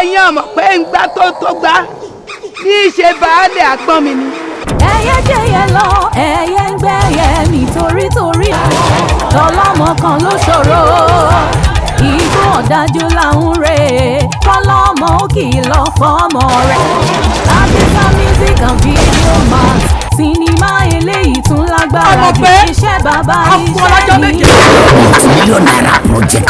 Ẹ̀yin ọmọ pé ń gbá tó tó gbá ní í ṣe baálé àgbọ̀n mi ni. Ẹyẹ jẹyẹ lọ, ẹyẹ ń gbẹyẹ nítorí torí tọlọ́mọ kan ló ṣòro. Igbó ọ̀dájú là ń rè é, kọ́lọ́mọ ó kìlọ̀ fọ́mọ rẹ̀. Africa Music and Video Mart, sinimá eléyìí tún lágbára Ọmọ ju pé iṣẹ́ bàbá a fún ọ iṣẹ́ lọ́jọ́ mi. 7. Multi-million naira project.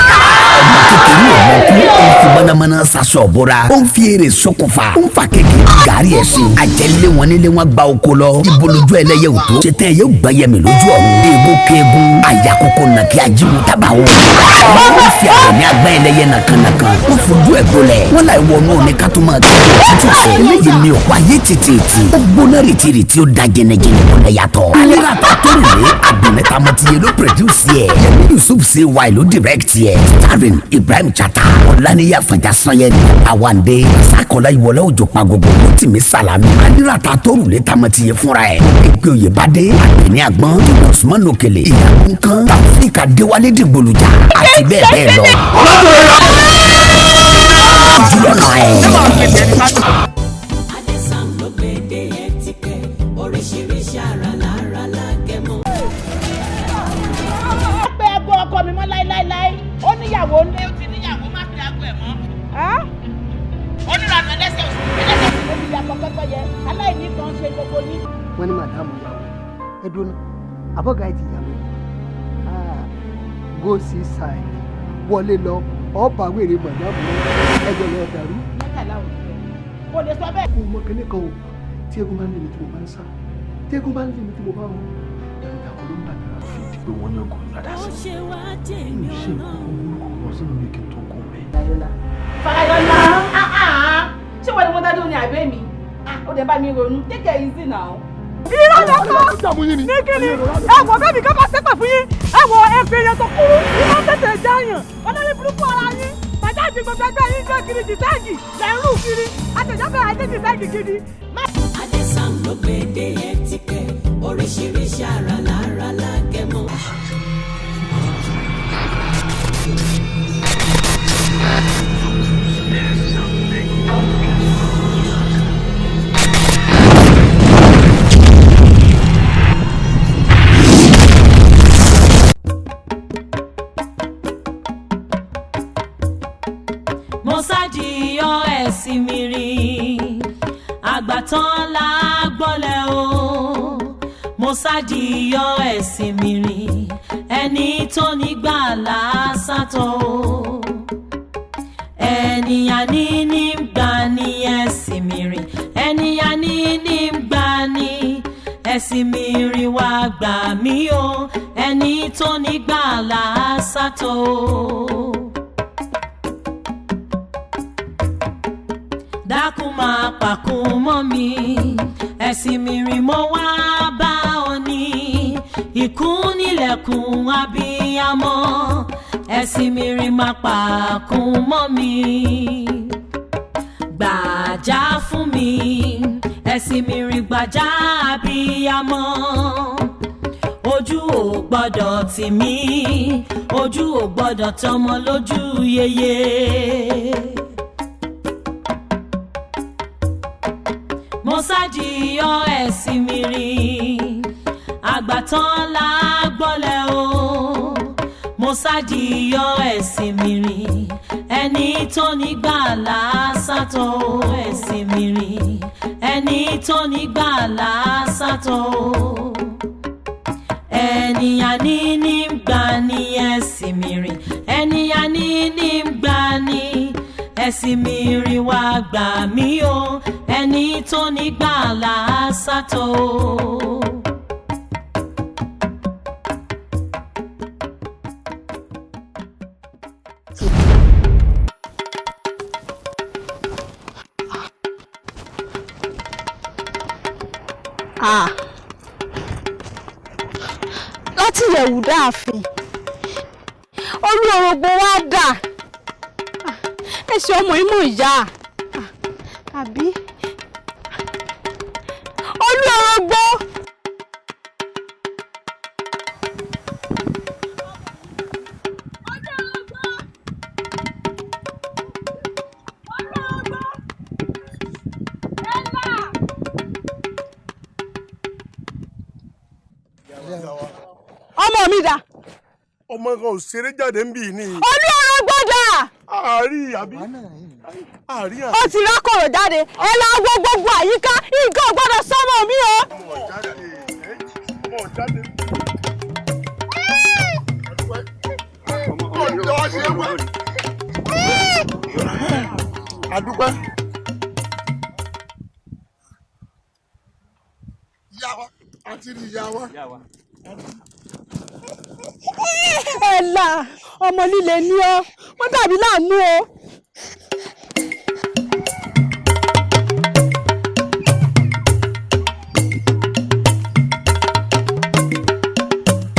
Ọmọ kékeré ọmọ kú, ó ń fi mọ̀nàmọ́ná sasọ bora, ó ń fi èrè ṣokùnfà, ó ń fa kékeré gàrí ẹ̀sìn àjẹlé wọn nílé wọn gba oko lọ. Ibolójú ẹlẹ́yẹ ò tó ṣetán ẹ̀yẹ ò gbẹ́yẹmí lójú ọ̀run. Èèbó keegun àyàkókò nàkí ajímú tábà wọn. Wọ́n fi àbẹ̀ní agbá ẹlẹ́yẹ nàkànàkàn, wọ́n fojú ẹ̀ gbolẹ̀, wọ́n láì wọnú omi ká tó máa kí ẹ̀ títí. Eléyìí mi ò wáyé tètè, ó gbóná rìtìrìtì, ó da jẹnẹjẹnẹ kò lè yàtọ̀. Alẹ́ ta tó rèé, Àdùnnẹ́ta Mọ̀tìyẹ ló produce yẹ. Yẹmi Yusuf ṣe wáyé ló direct yẹ. Starring Ibrahim Chata, Ọláníyà Fàjà Sanyẹri, Awande, Sakola Ìwọlé, Òjò Pagogo, Rotimi Salami. Alẹ́ ta tó rùlé Tamọ̀tìyẹ fúnra ẹ̀. Ìgbé oyè bá dé, Àgbẹ̀ní Àgbọ̀n, Usman Okele, Ìyàwó Nǹkan, Taofik Adéwálé Dìgbòlùjà, àti bẹ́ẹ̀ bẹ́ẹ̀ lọ. Ojúlọ́nà ẹ̀. Adesam ló gbèdé yẹn ti kẹ oríṣiríṣi ara lára lágẹmọ. Má pe aago ọkọ mi mọ́ láéláéláé. Ó níyàwó ní. Ó ti níyàwó, má pe aago ẹ̀ mọ́. Onírànà ẹlẹ́sẹ̀ òsì ẹlẹ́sẹ̀ òsì ló fi yàtọ̀ pẹ́pẹ́yẹ aláìní kan ṣe gbogbo yín. Wọ́n ní madam ìyàwó ẹ dúró ná, àbọ̀gá ẹ ti yàwó. Ah, go see side, wọlé lọ, ọba wèrè madam ẹjọ lọ dàrú. 13 ò ní fẹ́ kò lè sọ bẹ́ẹ̀. Kó o mọ kíní kan o, tí eégún bá ń lé mi tí mo bá ń sá, tí eégún bá ń lé mi tí mo bá ń rún, ẹ̀rù ìdàkọ̀ ló ń bà mí. Fi di pé wọ́n ní ọkọ̀ ìlàdá Ó sí ṣe wá jẹ́ mi mi ò ṣe nǹkan ọlọ́run. kan burúkú kan sínú mi kí n tó kó bẹ́ẹ̀. Farayọlá, ah, ah. Ṣé wọ́n ní wọ́n dájú ní àbẹ́ mi? Ah, ó dẹ̀ bá mi ronú, take it easy now. Irọ́ lọ́kọ́ ní kíni? Ẹ wọ bẹ́ẹ̀ mi ká bá ṣépè fún yín. Ẹ wọ èpè yẹn tó kúrú ní wọ́n tètè jáyàn olórí burúkú ara yín. Bàjáde gbogbo ẹgbẹ́ yín gbé kiri dìsáìgì lẹ́ ń rù kiri àtẹ̀jáfẹ́ àìsí dìsáìgì gidi. Adesam ló gbèdé yẹn ti kẹ oríṣiríṣi ara lára lágẹmọ. Mo ṣàjìyọ ẹ̀sìn mi rí, àgbàtàn là gbọ́lẹ̀ o. Mo ṣàjìyọ ẹ̀sìn mi rí, ẹni tó nígbà là sátọ̀ o. Ẹni àní ní gbà ní ẹ̀sìn mi rí, ẹni àní ní gbà ní ẹ̀sìn mi rí, wá gbà mí o, ẹni tó nígbà là sátọ̀ o. Dákun máa pàkún mọ́ mi, ẹ̀sìn mi rìn mọ́ wá bá ọ ní ìkún nílẹ̀kùn abiyamọ. Ẹ̀sìn mi rìn máa pàkún mọ́ mi, gbàjá fún mi, ẹ̀sìn mi rìn gbàjá abiyamọ. Ojú ò gbọ́dọ̀ tì mí, ojú ò gbọ́dọ̀ tọmọ lójú yeye. Mo ṣàjìyọ ẹ̀sìn mi rí, àgbàtàn là gbọ́lẹ̀ o. Mo ṣàjìyọ ẹ̀sìn mi rí, ẹni tó nígbà là sátọ̀ o. Ẹ̀sìn mi rí, ẹni tó nígbà là sátọ̀ o. Ẹni àní ní gbà ní ẹ̀sìn mi rí, ẹni àní ní gbà ní ẹ̀sìn mi rí, wá gbà mí o, ẹni tó nígbà là sátọ̀ o. Ah. Láti yẹ̀wù dáàfin, olú orogbo wa dà ẹsẹ̀ ọmọ ìmọ̀ ìyá àbí olú orogbo. Ọmọ kan ò ṣeré jáde ń bì ní. Olú ọ̀rọ̀ gbọ́dọ̀. Àárí àbí. Àárí àbí. Ó ti rákòrò jáde, ẹ lọ wo gbogbo àyíká, nǹkan ò gbọ́dọ̀ sọ́mọ mi o. Mọ̀ jáde, mọ̀ jáde. Adúpẹ́. Ìyá wa, àti ìyá wa. Ẹ̀là ọmọ líle ni ọ́, wọ́n dàbí láàmú o.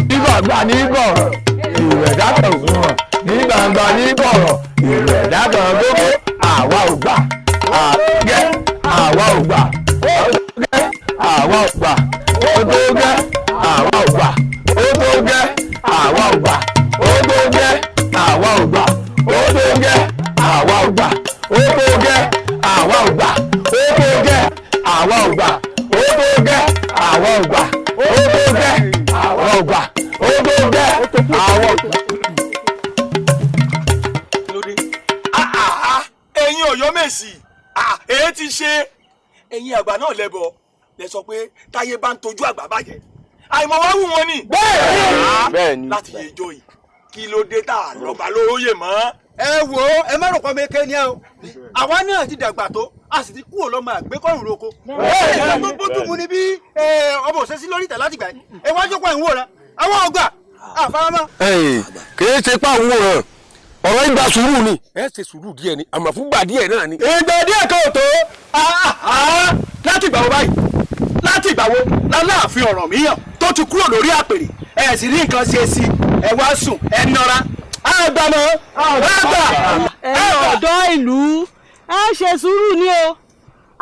Ní gbàngbà ní gbọ̀rọ̀, èrò ẹ̀dá kan ò wọ̀n. Ní gbàngbà ní gbọ̀rọ̀, èrò ẹ̀dá kan gbogbo. Àwa ò gbà, àgẹ́, àwa ò gbà, ọgẹ́, àwa ò gbà, ọgẹ́, àwa ò gbà, ọgẹ́, àwa ò gbà, ọgẹ́, àwa ò gbà, ọgẹ́, àwa ò gbà, ọgẹ́, àwa ò gbà, ọgẹ́, àwa ò gbà, ọgẹ́, àwa ò gbà, ọgẹ́, àwa ò gbà, ọgẹ́, àwa ò gbà. Ẹ̀yin Ọ̀yọ́mèsì, èyí ti ṣe. Ẹ̀yin àgbà náà lẹ́bọ lẹ sọ pé táyé bá ń tojú àgbà bàjẹ́, àìmọ̀ wá wù wọ́n ni. Bẹ́ẹ̀ni, láti yẹ ijó yìí kí ló dé tá a lọ́ba lóróyè mọ́. Ẹ wo, ẹ má rò pọ̀ mẹ́kẹ́ ni ẹ o, àwa náà ti dàgbà tó, a sì ti kúrò lọ́mọ àgbékọ̀rùn roko. Ẹ tó bójú mu ni bí ọmọ òṣèṣì lórí ìtẹ̀ láti gbà yìí, ẹ wá jókòó ẹ̀ ń wò rẹ, àwọn ọgbà àfaramọ́. Kì í ṣe pé àwọn òwòrán ọ̀rọ̀ ìgbà sùúrù ni. Ẹ ṣe sùúrù díẹ̀ ni, àmọ́ fúngbà díẹ̀ náà ni. Ìgbà díẹ̀ kan ò tó láti ìgbà wo báyìí, láti ìgbà wo láláàfin Ọ̀rànmíyàn tó ti kúrò lórí àpèrè, ẹ sì rí nǹkan ṣe sí, ẹ wá sùn ẹ nọra àgbà mọ́ àgbà. Ẹ̀yin ọ̀dọ́ ìlú, ẹ ṣe sùúrù ni o.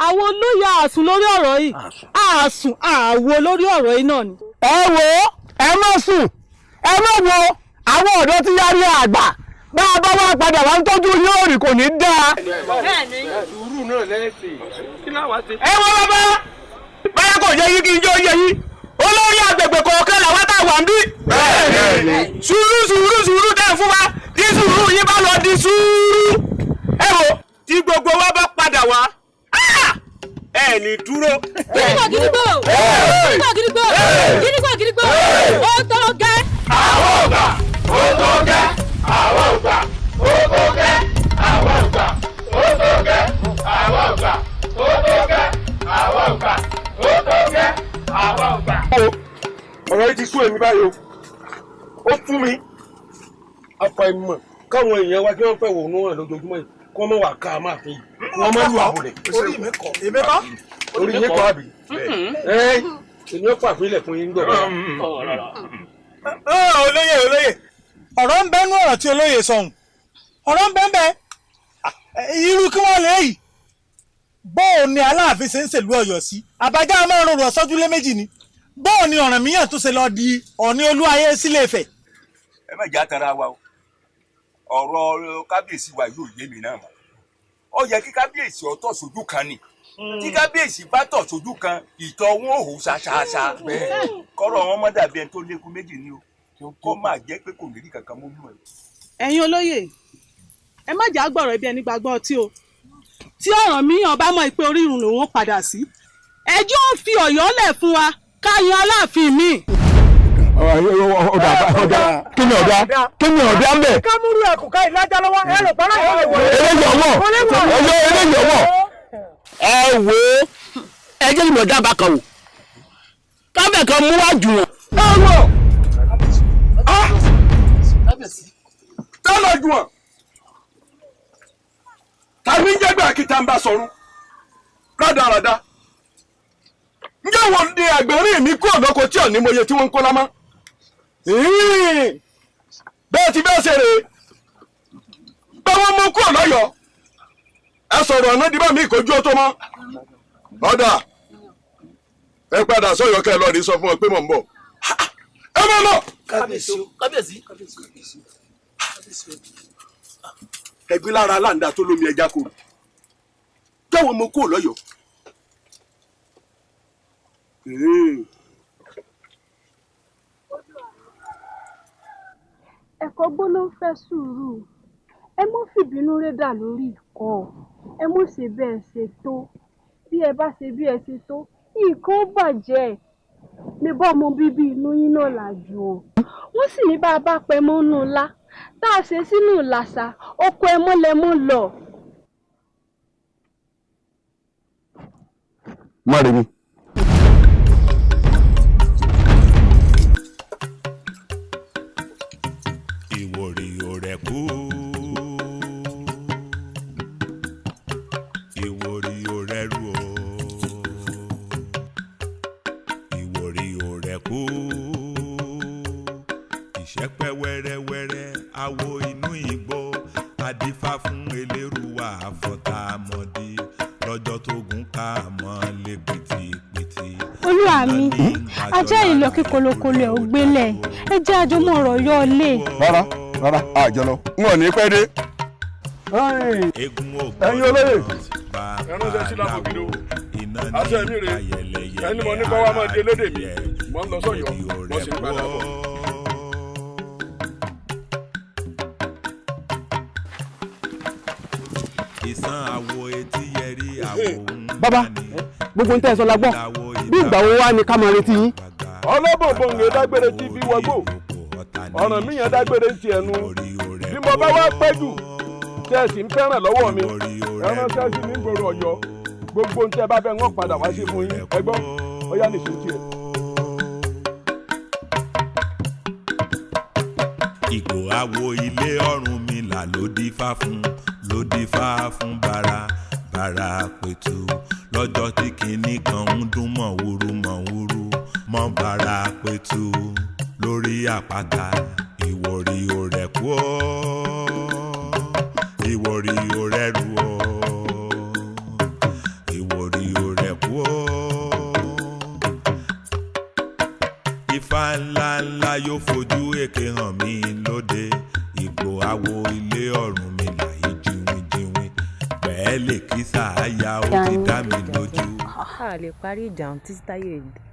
Àwọn olóyè àsùn lórí ọ̀rọ̀ yìí, àsùn àwo lórí ọ̀rọ̀ yìí náà ni. Ẹ wo, ẹ má sùn, ẹ má wo àwọn ọ̀dọ́ tí yára àgbà bá a bá wá padà wá ń tọ́jú yóò rí kò ní dáa. Sùúrù náà lẹ́sìn. Kí láwa ṣe? Ẹ wọ bàbá, báyà kò yẹ yín kí n jọ yẹ yín, olórí àgbègbè kọ̀ọ̀kan làwọn tá a wà ń bí. Sùúrù sùúrù sùúrù tẹ̀ ń fún wa, tí sùúrù yín bá lọ di sùúrù. Ẹ wo, tí gbogbo wa bá padà wá, ẹ ní dúró. Gírígbò gírígbò, gírígbò gírígbò, gírígbò gírígbò, ó tó gẹ́. Àwọn ò gbà, ó tó gẹ́. Àwa ò gbà, ó tó gẹ́. Àwa ò gbà, ó tó gẹ́. Àwa ò gbà, ó tó gẹ́. Àwa ò gbà, ó tó gẹ́. Àwa ò gbà. Ọ̀rọ̀ yìí ti sú èmi báyìí o, ó tú mi. Àfàìmọ̀ káwọn èèyàn wa kí wọ́n fẹ́ wò ó náà lójoojúmọ́ yìí, kí wọ́n mọ̀ wá ká máa fi yìí, kí wọ́n mọ̀ lù àbò rẹ̀. Orí mi kọ, èmi kọ́. Orí yín kọ́ àbí? Ẹ èmi ó pàfilẹ̀ fún yín gbọ̀. Olóyè olóyè, ọ̀rọ̀ ń bẹ́nu ọ̀rọ̀ tí olóyè sọ̀hún, ọ̀rọ̀ ń bẹ́ẹ̀ bẹ́ẹ̀ irú kí wọ́n lè yìí. Bóò ni Aláàfin ṣe ń ṣèlú Ọ̀yọ́ sí, àbájá máa ń rorò ọ̀sọ́júlé méjì ni. Bóò ni Ọ̀rànmíyàn tó ṣe lọ di Ọ̀ọ̀ni Olúayé sílé Ifẹ̀. Ẹ má jẹ́ àtàrà wa o, ọ̀rọ̀ kábíyèsí wa yóò yé mi náà mọ́. Ó yẹ kí kábíyèsí ó tọ̀ sójú kan ni. Tí kábíyèsí bá tọ̀ sójú kan, ìtọ̀ wọn ò hù ṣaṣaṣa. Kọ́rọ̀ wọn mọ́ dàbí ẹni tó lékun méjì ni o, kó máa jẹ́ pé kò ní rí kankan mú nù ẹ̀. Ẹ̀yin olóyè, ẹ má jà gbọ̀rọ̀ ibi ẹni gbàgbọ́ ọtí o. Tí Ọ̀rànmíyàn bá mọ̀ pé orírun lòun ó padà sí, ẹjọ́ ò fi Ọ̀yọ́ lẹ̀ fún wa ká yan Aláàfin mi. Ọ̀dà ọ̀dà kí ni ọ̀dà kí ni ọ̀dà ń bẹ̀. Kámúrú ẹ̀kú ká ìlàjà lọ́wọ́ ẹ rò pọ́nrọ́ yóò lè wọ̀. Eléyìí ọwọ́ ọjọ́ eléyìí ọwọ́. Ẹ wo, ẹ jẹ́ ìmọ̀ dábàá kan wò, kábẹ̀ kan mú wá jù wọ́n. Tọ́lá jù wọ́n. Tàbí ń jẹ́gbẹ́ àkìtà ń bá sọ̀rọ̀ rádaràda. Ǹjẹ́ wọ́n di àgbẹ̀rín mi kúrò lóko tí ò ní mọye tí wọ́n ń kó lámá? Bẹ́ẹ̀ ti bẹ́ẹ̀ ṣe rèé. Bẹ́ẹ̀ wọ́n mú kúrò lọ́yọ̀ọ́. Ẹ sọ̀rọ̀ ọ̀nà dìbò mi ìkojú ó tó mọ́. Ọ̀dà ẹ padà sọ̀yọ́ kẹ́ ẹ lọ́ọ́ rí sọ fún ọ pé mò ń bọ̀. Ẹ má lọ. Kábíyèsí o, kábíyèsí. Ẹ̀gbin lára aláǹda tó lómi ẹja kò jẹ́wọ́ mo kúrò lọ́yọ̀ọ́. Ẹ̀kọ́ gbóná ń fẹ́ sùúrù. Ẹ mọ́ fìbínú rédà lórí ìkọ́. Ẹ mọ́ ṣe bẹ́ẹ̀ ṣe tó. Bí ẹ bá ṣe bí ẹ ṣe tó, nǹkan ó bàjẹ́. Mi bọ́ ọmọ bíbí inú yín náà làjù o. Wọ́n sì ní bá a bá pẹ́ mọ́nú ńlá. Tá a ṣe sínú ìlàsà, oko ẹ mọ́lẹ́mọ́ lọ. Mọ́rẹ̀mí. Ìwòrì òrẹ̀kú. Ìwòrì òrẹ̀rù o. Ìwòrì òrẹ̀kú. Ìṣẹ́pẹ́ wẹ́rẹ́wẹ́rẹ́ awo inú igbó adífá fún eléruwà àfọ̀tàmọ́dí lọ́jọ́ tó gùn ká mọ́ lé pìtìpìtì. Olúwa mi, ajá ìlọ kí kolokolo ẹ̀ ò gbélẹ̀. Ẹ jẹ́ àjọmọ̀ ọ̀rọ̀ yọ ọ lé. Rárá rárá, àjọ lọ, n ò ní pẹ́ dé. Ẹ̀yin olóyè, ẹ ránṣẹ́ sí Láfògìdó. Àṣẹ mi rèé, ẹni mo ní kọ́ wá máa di elédè mi, mo ń lọ sọ́yọ́, mo sì ń padà bọ̀. Ìsan àwo etí yẹrí àwo ń Bàbá, gbogbo ń tẹ́ ẹ sọ la gbọ́. Bí ìgbà wo wá ni ká máa retí yín? Ọlọ́bọ̀nbọ̀n lè dágbére tí fi wọgbó, ọ̀ràn míyàn dágbére ti ẹnu. Bí mo bá wá pẹ́ jù tẹ́ ẹ sì ń fẹ́ràn lọ́wọ́ mi, ẹ ránṣẹ́ sí mi ń gbòòrò Ọ̀yọ́. Gbogbo ń tẹ́ bá fẹ́ wọ́n padà wá sí fún yín. Ẹ gbọ́, ó yá nìṣó tiẹ̀. Ìgò àwo ilé ọ̀run mi là ló dífá fún, ló dífá fún bara bara pẹ̀tù lọ́jọ́ tí kinní kan ń dún mọ̀wúrú mọ̀wúrú mọ́ bara pẹ̀tù lórí àpáta. Ìwòrì òrẹ̀kú ọ́, ìwòrì òrẹ̀rù ọ́, ìwòrì òrẹ̀kú ọ́. Ifá ńlá ńlá yóò fojú èké hàn mí lóde. Ìgò àwo ilé ọ̀run mi là yí jiwinjiwin pẹ́ẹ́lẹ̀ kí sàáyà ó ti dá mi lójú. A lè parí ìjà ọ̀hún títí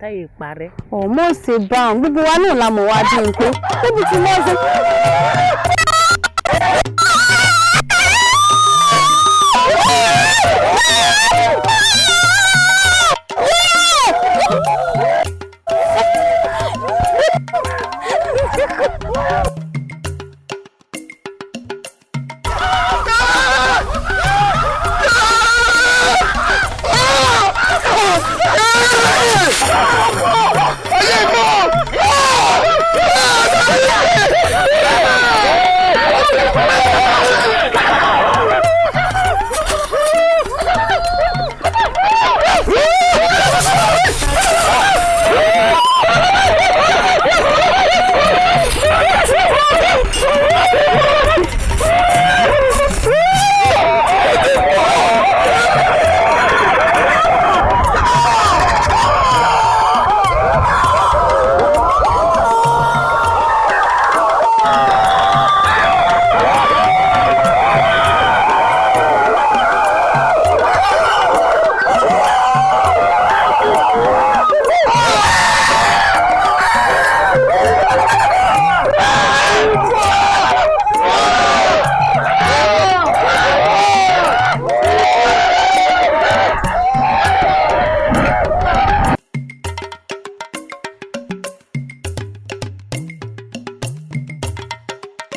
táyé parẹ́. Ọmọ ṣe bá àwọn gbogbo wa náà la mọ̀ wá bí n pé níbi tí wọ́n ṣe.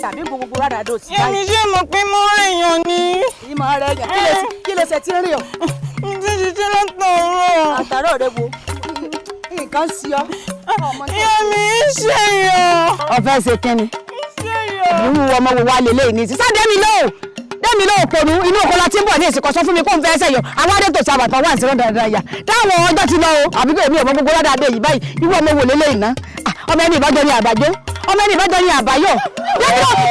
Tàbí gbogbo rádàdó sí. Èmi ṣe mọ̀ pé mo rèèyàn ni. Ìmọ̀ rẹ̀ yàn. Kí ló ṣe tí ń rìn ọ́? N ti ṣiṣẹ́ látàárọ̀. Àtàárọ̀ rẹ wo? Nǹkan sí ọ. Ìyá mi ń ṣe yàn. Ọ̀fẹ́ ṣe kínni. Irú ọmọ wo wá lélẹ́yìn ní ìsìn? Sá dẹ́mi lóhùn. Dẹ́mi lóhùn pònú inú oko la ti ń bọ̀ ní ìsìnkọ́ sọ fún mi kó n fẹ́ ṣẹ̀yọ. Àwọn adé tòṣì àbàtàn wà ní dandan yà. Táwọn ọjọ́ ti lọ o, àbí pé èmi ò mọ gbogbo rádàdé yìí báyìí. Irú ọmọ wo lélẹ́yìn ná? Ọmọ ẹni ìbájọ́ ni àbájọ́. Ọmọ ẹni ìbájọ́ ni àbáyọ̀. Dẹ́mi lóhùn.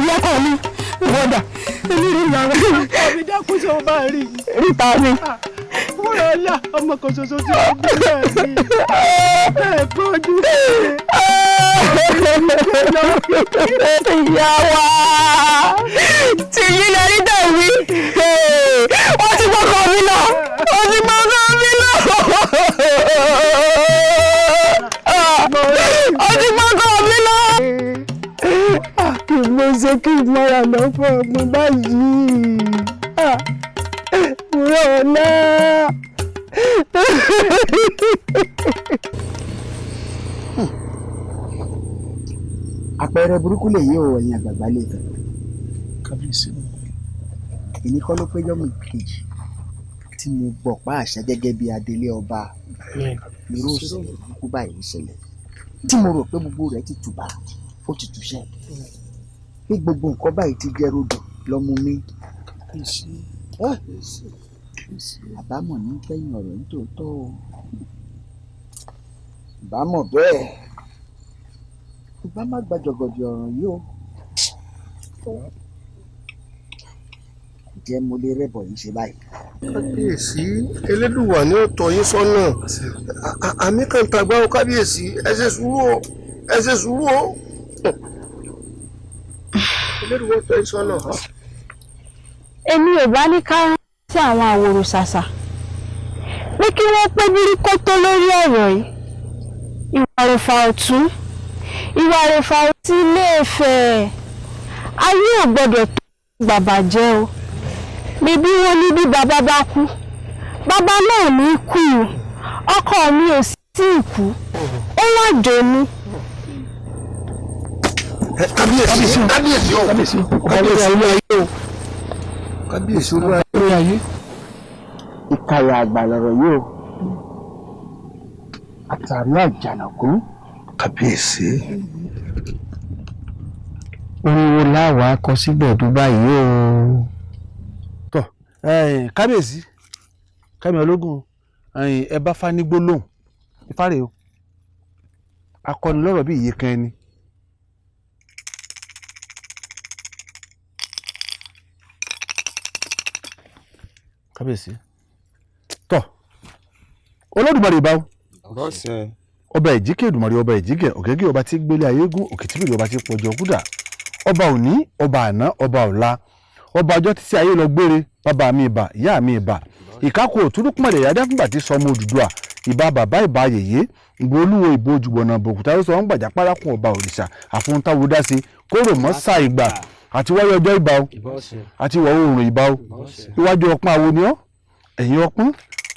Ìyá kọ́ mi ìwọ́dà. Èmi rí ìyá wa. Ọkọ mi dákun ṣe o bá rí. Ríta mi. Wúrọ̀ ọlá ọmọ kan ṣoṣo tí mo bí náà ni. Bẹ́ẹ̀ bọ́jú. Ìyá wa tí yín lè rí dàwí. Wọ́n ti gbọ́kọ̀ mi lọ. Wọ́n ti gbọ́kọ̀ mi lọ. Wọ́n ti gbọ́kọ̀ mi lọ. Kí mo ṣe kí n mọ́ra lọ fún ọmọ báyìí. Wúrọ̀ ọlá. Àpẹẹrẹ burúkú lè yí o ẹ̀yin àgbààgbà lè fẹ́. Kábíyèsí. Èmi kọ́ ló péjọ́ mi kejì tí mo gbọ̀ pa àṣẹ gẹ́gẹ́ bí adelé ọba irú ìṣẹ̀lẹ̀ burúkú báyìí ṣẹlẹ̀ tí mo rò pé gbogbo rẹ̀ ti tùbà ó ti túṣẹ́ pé gbogbo nǹkan báyìí ti jẹ́ rodò lọ́mú mi. Àbámọ̀ ní kẹ́yìn ọ̀rọ̀ nítòótọ́ o, àbámọ̀ bẹ́ẹ̀ ìbá má gba jọ̀gọ̀dì ọ̀ràn yìí o. Ǹjẹ́ mo lè rẹ́bọ̀ yìí ṣe báyìí? Kábíyèsí, Elédùwà ni ó tọ́ yín sọ́nà. Àmì kan tàgbà o kábíyèsí, ẹ ṣe sùúrù o, ẹ ṣe sùúrù o. Elédùwà tọ́ yín sọ́nà. Èmi ò bá ní ká rántí àwọn àwòrò ṣàṣà pé kí wọ́n pé bíríkótó lórí ọ̀rọ̀ yìí. Ìwà rẹ̀fà ọ̀tún, ìwà rẹ̀fà ọtí Ilé-Ifẹ̀ ayé ò gbọ́dọ̀ tó gbàbàjẹ́ o. Bíbí wọn ní bí bàbá bá kú, bàbá náà ní kú, ọkọ mi ò sì tí ì kú, ó wà dòní. Kábíyèsí, kábíyèsí o, kábíyèsí olú ayé o, kábíyèsí olú ayé. Ìkàyà àgbà lọ̀rọ̀ yìí o, àtàrí àjànàkú. Kábíyèsí. Orin wo láwàá kọ síbẹ̀ tó báyìí o. Tọ kábíyèsí, kẹ́mi ológun, ẹ bá fánigbó lóhùn ifá rèé o, akọni lọ́rọ̀ bí iye kan ẹni. Kábíyèsí, tọ Olódùmarè bá o, ọba ìjíkẹ́ Èdùmàrè, ọba ìjíkẹ́ ògẹ́gẹ́, ọba tí gbélé ayé gún òkìtìbìrì, ọba tí pọ̀jọ kúdà, ọba òní, ọba àná, ọba ọ̀la, ọba ọjọ́ títí ayé lọ gbére. Bàbá mi ìbà, ìyá mi ìbà, ìkákò òtúrúkùmọ̀lẹ̀ ìyá dáfúngbà tí sọmọ Odùduwà, ìbà bàbá, ìbà yèyé, ìbò olúwo, ìbò ojúgbọ̀nà bòkúta ló sọ wọn gbàjà párákùn ọba òrìṣà àfọ̀ǹtàwò dá sí kóró mọ́ sá ìgbà àti wáyé ọjọ́ ìbà o, àti ìwọ̀ oòrùn ìbà o. Iwájú ọpọ́n awo ni ọ́, ẹ̀yìn ọpọ́n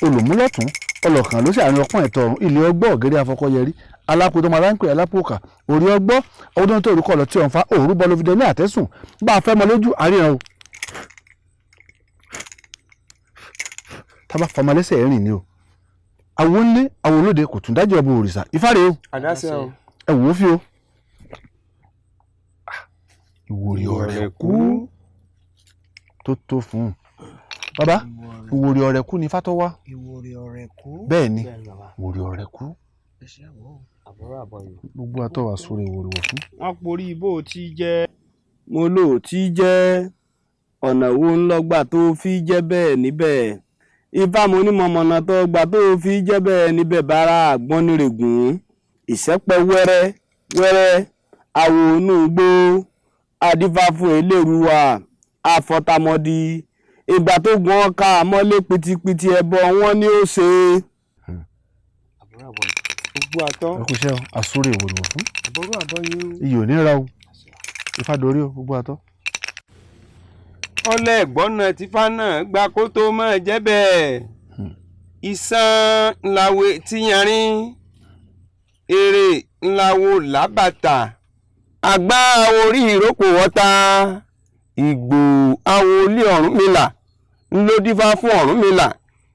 olùmúlọ̀tún ọlọ́kàn ló sì àárín ọpọ́n ẹ̀tọ́ ọ̀run ilé ọgbọ́ ọ̀gẹ́rẹ́ afọkọ́yẹrí alákòótọ́ máa ráńpẹ́ alápòkà orí ọgbọ́ ọdún tó orúkọ lọ tí ọ̀nfà òru bọ́ ló fi dé ní àtẹ́sùn bá a fẹ́ mọ lójú àríyàn o. Tábà fọmọ lẹ́sẹ̀ rìn ni o, àwọn ńlé àwọn olóde kò tún dájọ́ ọbọ òrìṣà ìfáre o, ẹ wò ó fi o. Ìwòrì ọ̀rẹ́ kú tó tó fún un bàbá, ìwòrì ọ̀rẹ́ kú ni fátọ́wá. Ìwòrì ọ̀rẹ́ kú. Bẹ́ẹ̀ ni, ìwòrì ọ̀rẹ́ kú. Gbogbo àtọwà sórí ìwòrì wọ̀ fún. Wọ́n porí bó ti jẹ́ mo lò tí jẹ́ ọ̀nà wo ńlọgbà tó fi jẹ́ bẹ́ẹ̀ níbẹ̀. Ifá mo ní mọ̀mọ́nà tó gbà tó fi jẹ́ bẹ́ẹ̀ níbẹ̀ bára àgbọ́n nírègùn ìṣẹ́pẹ́ wẹ́rẹ́ wẹ́rẹ́ àwò inú igbó adífá fún eléruwa àfọ̀tàmọ́dì ìgbà tó gun ọkà mọ́lé pitipiti ẹbọ wọn ni ó ṣe. Gbogbo àtọ. Ẹ kú iṣẹ́ o, àsúrè ìwòrì wọ̀ fún. Iyì ò ní ra o, Ifá dorí o, gbogbo àtọ. Ọlẹ́ ẹ̀gbọ́nà tífá náà gba kó tó máa jẹ́ bẹ́ẹ̀. Ìsan ńláwe tíyanrín, èrè ńláwo làbàtà, àgbá orí ìrókò wọ́ta, ìgbò awo ilé Ọ̀rúnmìlà ńlódífá fún Ọ̀rúnmìlà.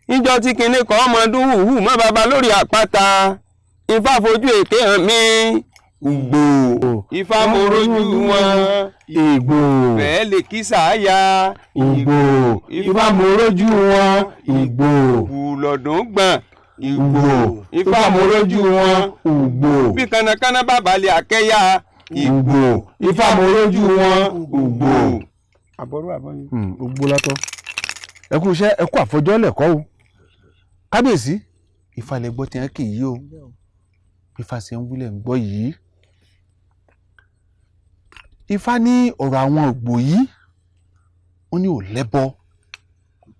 Níjọ́ tí kinní kan ọmọdún hùhù mọ́ baba lórí àpáta, Ifá fojú èké hàn mí. Ìgbò Ifá mo rojú wọn, Ìgbò fẹ́ẹ́ lè kí sàáyà. Ìgbò Ifá mo rojú wọn, Ìgbò lọ́dún gbọ̀n. Ìgbò Ifá mo rojú wọn, Ìgbò bí kánnakánná bá balẹ̀ àkẹ́yà. Ìgbò. Ifá mo rójú wọn. Ògbò. Àbọ̀rú àbọ̀yìn. Ògbó látọ̀. Ẹ kú iṣẹ́, ẹ kú àfọjọ́ lẹ̀kọ́ o. Kábíyèsí, Ifá lẹ gbọ́ tí wọ́n kì í yí o. Ifá ṣe ń wílẹ̀ ń gbọ́ yìí. Ifá ní ọ̀rọ̀ àwọn Ògbò yìí, wọ́n ní ò lẹ́bọ.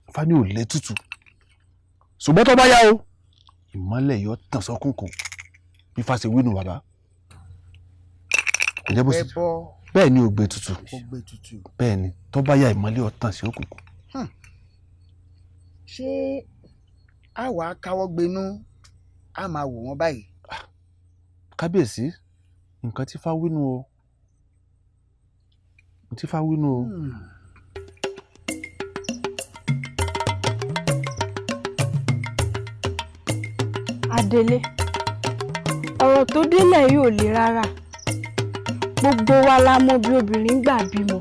Ifá ní ò lẹ́tùtù. Ṣùgbọ́n tó bá yá o, ìmọ́lẹ̀ yóò tàn sọ́kùnkùn. Bí Ifá ṣe wí nù bàbá. Kò jẹ́ bó ṣe bẹ́ẹ̀ ni ògbé tutù. Bẹ́ẹ̀ ni tó bá yá ìmọ́lẹ̀ yóò tàn sí òkùnkùn. Ṣé a wàá káwọ́ gbenú a máa wò wọ́n báyìí? Kábíyèsí, nǹkan tí Ifá wí nù o. Nǹkan tí Ifá wí nù o. Adélé, ọ̀rọ̀ tó délẹ̀ yìí ò le rárá. Gbogbo wa la mọ̀ bí obìnrin gbà bímọ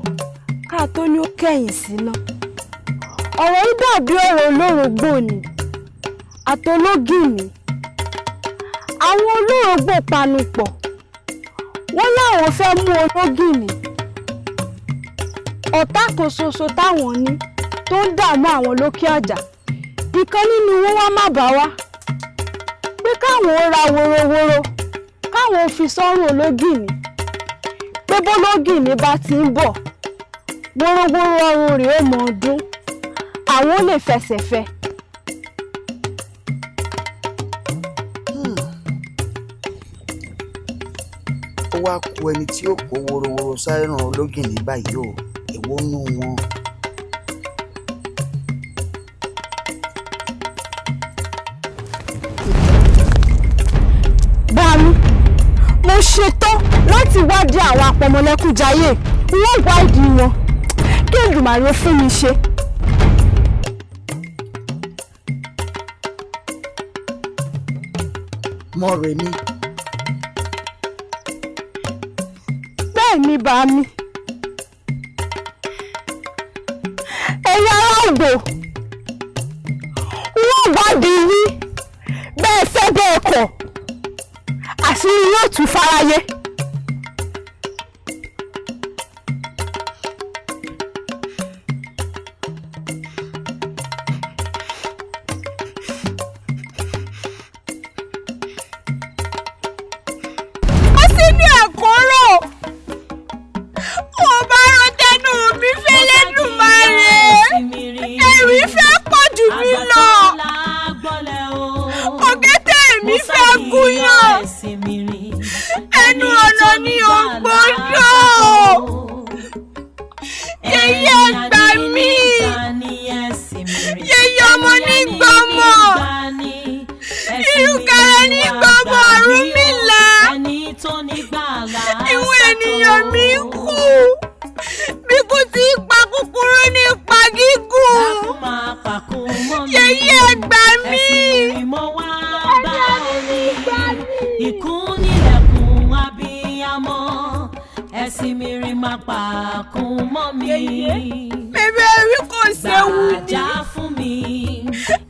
ká tó ní ó kẹ̀yìn síná. Ọ̀rọ̀ yìí dàbí ọ̀rọ̀ olórògbò ni àtológìní. Àwọn olórògbò panupọ̀, wọ́n láwọn fẹ́ mú ológìní. Ọ̀tá kan ṣoṣo táwọn ní tó ń dààmú àwọn lókè àjà, ìkan nínú wọn wá má bá wá pé káwọn ó ra worowóró káwọn ó fi sọ́rùn ológìní, pé bólógìní bá ti ń bọ̀ worowóró ọrùn rẹ̀ ó mọ ọdún, àwọn ó lè fẹsẹ̀ fẹ́. Ó wá ku ẹni tí ó kó worowóró sáré ológìní báyìí o, èwo nú wọn. Bámi, mo ṣetán láti wádìí àwọn apọmọlẹ́kúnjayé, wọ́n wádìí wọn kí Èdùmàrè ó fún mi ṣe. Mọ́remí. Bẹ́ẹ̀ ni bàámi. Ẹ̀yin ará Ògbò, wọ́n wádìí yín bẹ́ẹ̀ fẹ́ bẹ́ẹ̀ kọ̀, àṣírí yóò tú fáráyé. Ó sì ní ẹ̀kọ́rọ̀ mo bá rán tẹnu mi fẹ́lẹ́dùmarè, ẹ̀rí fẹ́ pọ̀ jù mí lọ, òkété mi fẹ́ gúnyàn, ẹnu ọ̀nà ni ò gbọ́dọ̀, yẹyẹ gbà mí, yẹyẹ ọmọ ní gbọmọ, ìrùkẹ̀rẹ̀ ní gbọmọ Ọ̀rúnmìlà, ìwọ̀n ènìyàn mi kú bí kò tí ì pa kúkúrú ní pa gígùn, yẹyẹ gbà mí. Ìkún nílẹ̀kùn abiyamọ, ẹ̀sìn mi rìn máa pàkún mọ́ mi. Bèbè rí kò séwu ni. Gbàjà fún mi.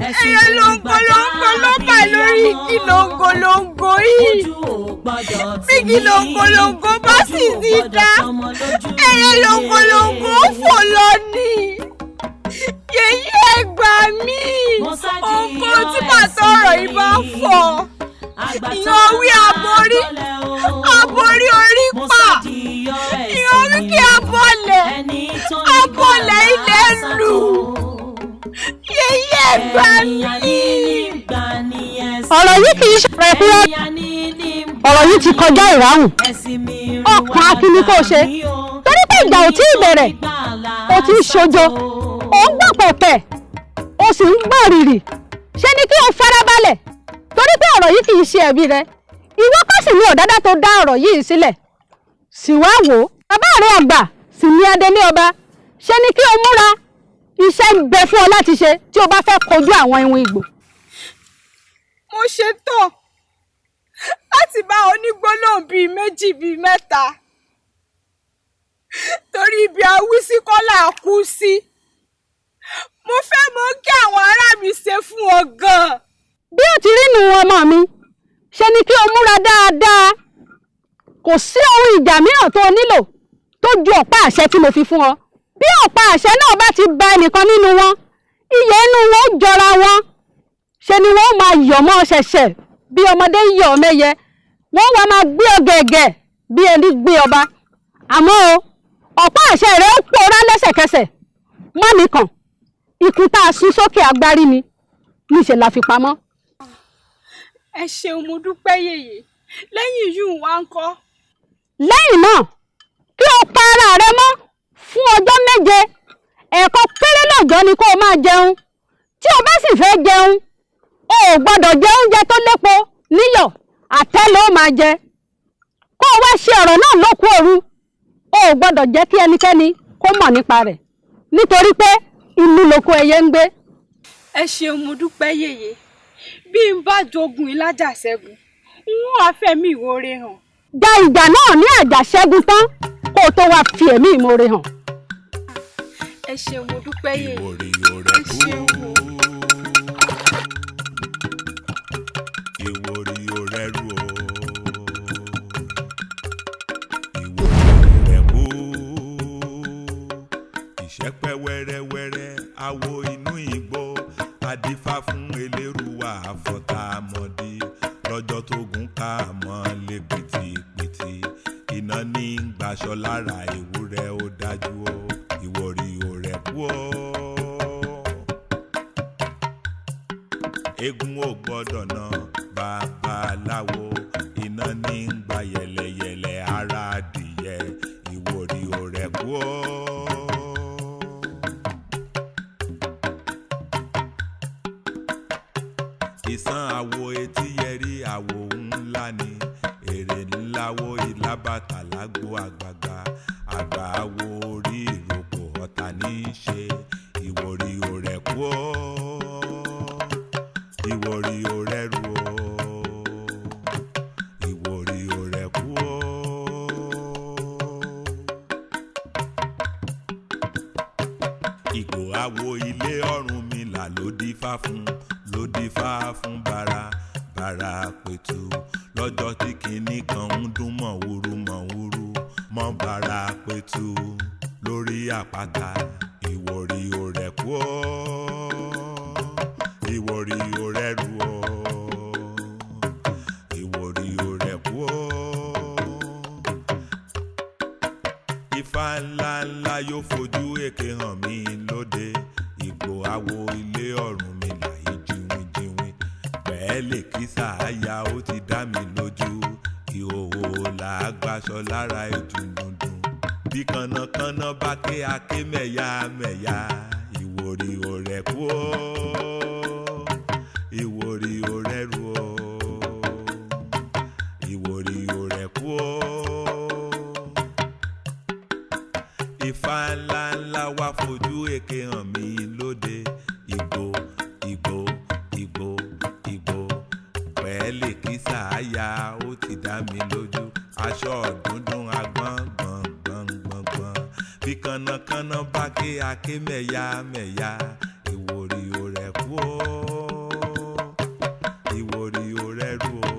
Ẹ̀sìn Ẹyẹ mi rìn lóńgólóńgó ló bà lórí igi lóńgólóńgó yìí. Ojú ò gbọ́dọ̀ Bí igi lóńgólóńgó bá sì ti dá, ẹyẹ lóńgólóńgó fò lọ ni. Yèyé gbà mí. Ohunkóhun tí bàtà ọ̀rọ̀ yìí bá fọ̀, ìyàn wí aborí, aborí orí pa. Ìyàn wí kí abọ́lẹ̀, abọ́lẹ̀ ilẹ̀ lù. Yèyé gbà mí. Ọ̀rọ̀ yìí kì í ṣọ̀rọ̀ ẹ̀kúrẹ́. Ọ̀rọ̀ yìí ti kọjá ìráhùn. Ọkàn akin ni kò ṣe, torí pé ìjà ò tí ì bẹ̀rẹ̀, ó ti ń ṣojo, ó ń gbọ̀n pẹ̀pẹ̀, ó sì ń gbọ̀n rìrì. Ṣé ni kí o farabalẹ̀, torí pé ọ̀rọ̀ yìí kì í ṣe ẹ̀bi rẹ. Ìwọ kọ́ sì ni ọ̀dádá tó dá ọ̀rọ̀ yìí sílẹ̀. Sì wá wò ó, bàbá rẹ àgbà sì ní adelé ọba. Ṣé ni kí o múra, iṣẹ́ ń bẹ fún ọ láti ṣe tí o bá fẹ́ kojú àwọn iwin ìgbò. Mo ṣetán láti bá onígbólóhùn bíi méjì bíi mẹ́ta, torí ibi àwísí kọ́ là á kú sí. Mo fẹ́ mọ kí àwọn ará mi ṣe fún ọ gan-an. Bí ó ti rí nu ọmọ mi, ṣe ni kí o múra dáadáa. Kò sí ohun ìjà mìíràn tó o nílò tó ju ọ̀pá àṣẹ tí mo fi fún ọ. Bí ọ̀pá àṣẹ náà bá ti ba ẹnìkan nínú wọn, iyè inú wọn ó jọra wọn. Ṣe ni wọn ó máa yọ̀ mọ́ ọ ṣẹ̀ṣẹ̀ bí ọmọdé ń yọ̀ mẹ́yẹ. Wọ́n wá máa gbé ọ gẹ̀gẹ̀ bí ẹni gbé ọba. Àmọ́ o, ọ̀pá àṣẹ rẹ ó pòórá lẹ́sẹ̀kẹsẹ̀. Má mi kàn, ikú tá a sún sókè agbárí ni, níṣẹ́ la fi pamọ́. Ẹ ṣeun, mo dúpẹ́ yèyé. Lẹ́yìn yìí wá ń kọ́. Lẹ́yìn náà, kí o pa ara rẹ mọ́ fún ọjọ́ 7. Ẹ̀ẹ̀kan péré lọ́jọ́ ni kó o máa jẹun. Tí o bá sì fẹ́ jẹun, o ò gbọ́dọ̀ jẹ oúnjẹ tó lépo níyọ̀, àtẹ́ ló máa jẹ. Kó o wá ṣe ọ̀rọ̀ náà lókùú òru. O ò gbọ́dọ̀ jẹ́ kí ẹnikẹ́ni kó mọ̀ nípa rẹ̀, nítorí pé inú lóko ẹyẹ ń gbé. Ẹ ṣeun, mo dúpẹ́ yèyé. Bí n bá jogun ìlàjàṣẹ́gun, n ó wá fẹ̀mí ìmoore hàn. Ja ìjà náà ní àjàṣẹ́gun tán kó o tó wá fi ẹ̀mí ìmoore hàn. Ẹ ṣeun, mo dúpẹ́ yèyé. Ẹ ṣeun o. Ìwòrì òrẹ́rù o. Ìwòrì òrẹ́kú. Ìṣẹ́pẹ́ wẹ́rẹ́wẹ́rẹ́ awo inú igbó. Adífá fún eléruwà àfọ̀tàmọ́dí. Lọ́jọ́ tó gùn ká mọ́ lé pìtìpìtì. Iná ní gbaṣọ lára ewúrẹ́ ó dájú o. Ìwòrì òrẹ́kú o. Eégún ò gbọ́dọ̀ ná babaláwo. Iná ní gba yẹ̀lẹ̀yẹ̀lẹ̀ ara adìyẹ. Ìwòrì òrẹ́kú o. Ìsan àwo etí yẹrí àwo ńlá ni. Èrè ńlá wo ìlàbàtà lágbo àgbààgbà. Àgbà àwo orí ìrókò ọ̀tá ní í ṣe. Ìwòrì òrẹ́kú o. Ìwòrì òrẹ́rù o. Ìwòrì òrẹ́kú o. Ìgò àwo ilé Ọ̀rúnmìlà ló dífá fún, ló dífá fún bàrà bàrà pẹ̀tù. Lọ́jọ́ tí kinní kan ń dún mọ̀wúrú mọ̀wúrú mọ́ bàrà pẹ̀tù lórí àpáta. Ìwòrì òrẹ́kú o. Ìwòrì òrẹ́rù o. Ìwòrì òrẹ́kú o. Ifá ńlá ńlá yóò fojú èké hàn mí lóde. Ìgò àwo ilé Ọ̀rúnmìlà yìí jiwinjiwin. Pẹ̀ẹ́lẹ̀ kí sàáyà ó ti dá mi lójú. Ìhòòhò là á gbaṣọ lára ìjù dundun. Bí kànnàkànnà bá ké aké mẹ̀yà mẹ̀yà. Ìwòrì òrẹ́kú o. Ìwòrì òrẹ́rù o. Ìwòrì òrẹ́kú o. Ifá ńlá ńlá wá fojú èké hàn mí lóde. Ìgò ìgò ìgò ìgò. Pẹ̀ẹ́lẹ̀ kí sàáyà ó ti dá mi lójú. Aṣọ dúndún agbọ́n gbọ̀n gbọ̀n gbọ̀n gbọ̀n. Bí kànnàkànnà bá ké aké mẹ̀yà mẹ̀yà. Ìwòrì òrẹ́kú o. Ìwòrì òrẹ́rù o.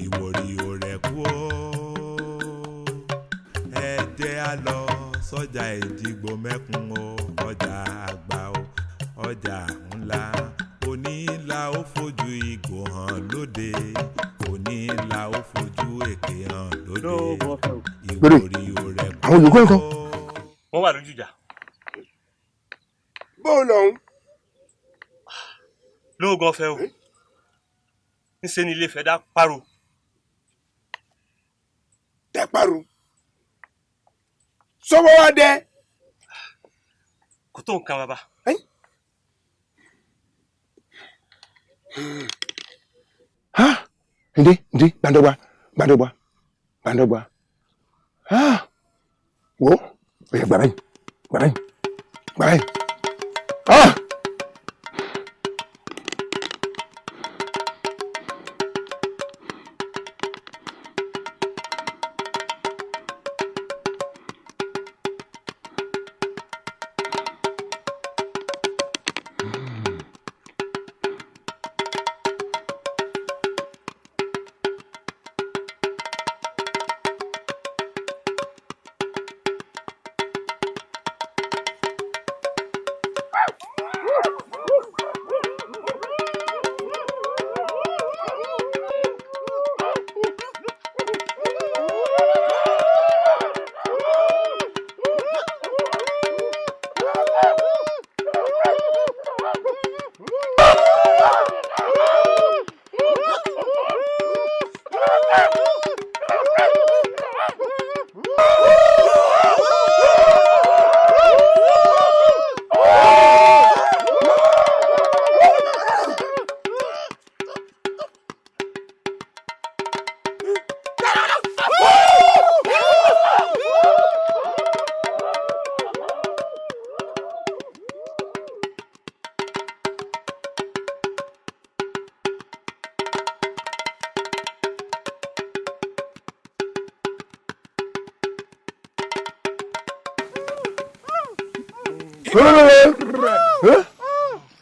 Ìwòrì òrẹ́kú o. Ẹ jẹ́ á lọ sọ́jà Èjìgbò mẹ́kun o. Ọjà àgbà o, ọjà ńlá. Òní la ó fojú ìgò hàn lóde. Òní la ó fojú èké hàn lóde. Ìwòrì òrẹ́kú o. Àwọn olùkọ́ nǹkan. Wọ́n wà lójú ìjà. Bó o lọ́hùn. Lóògùn ọ̀fẹ́ o. Ńṣe ni ilé Ifẹ̀ dá páro. Dá páro. Sọ́wọ́ wá dẹ. Kò tó nǹkan bàbá. Ǹdé ǹdé gbàdọ́gba gbàdọ́gba gbàdọ́gba. Wo ó yẹ gbàrà yìí gbàrà yìí gbàrà yìí.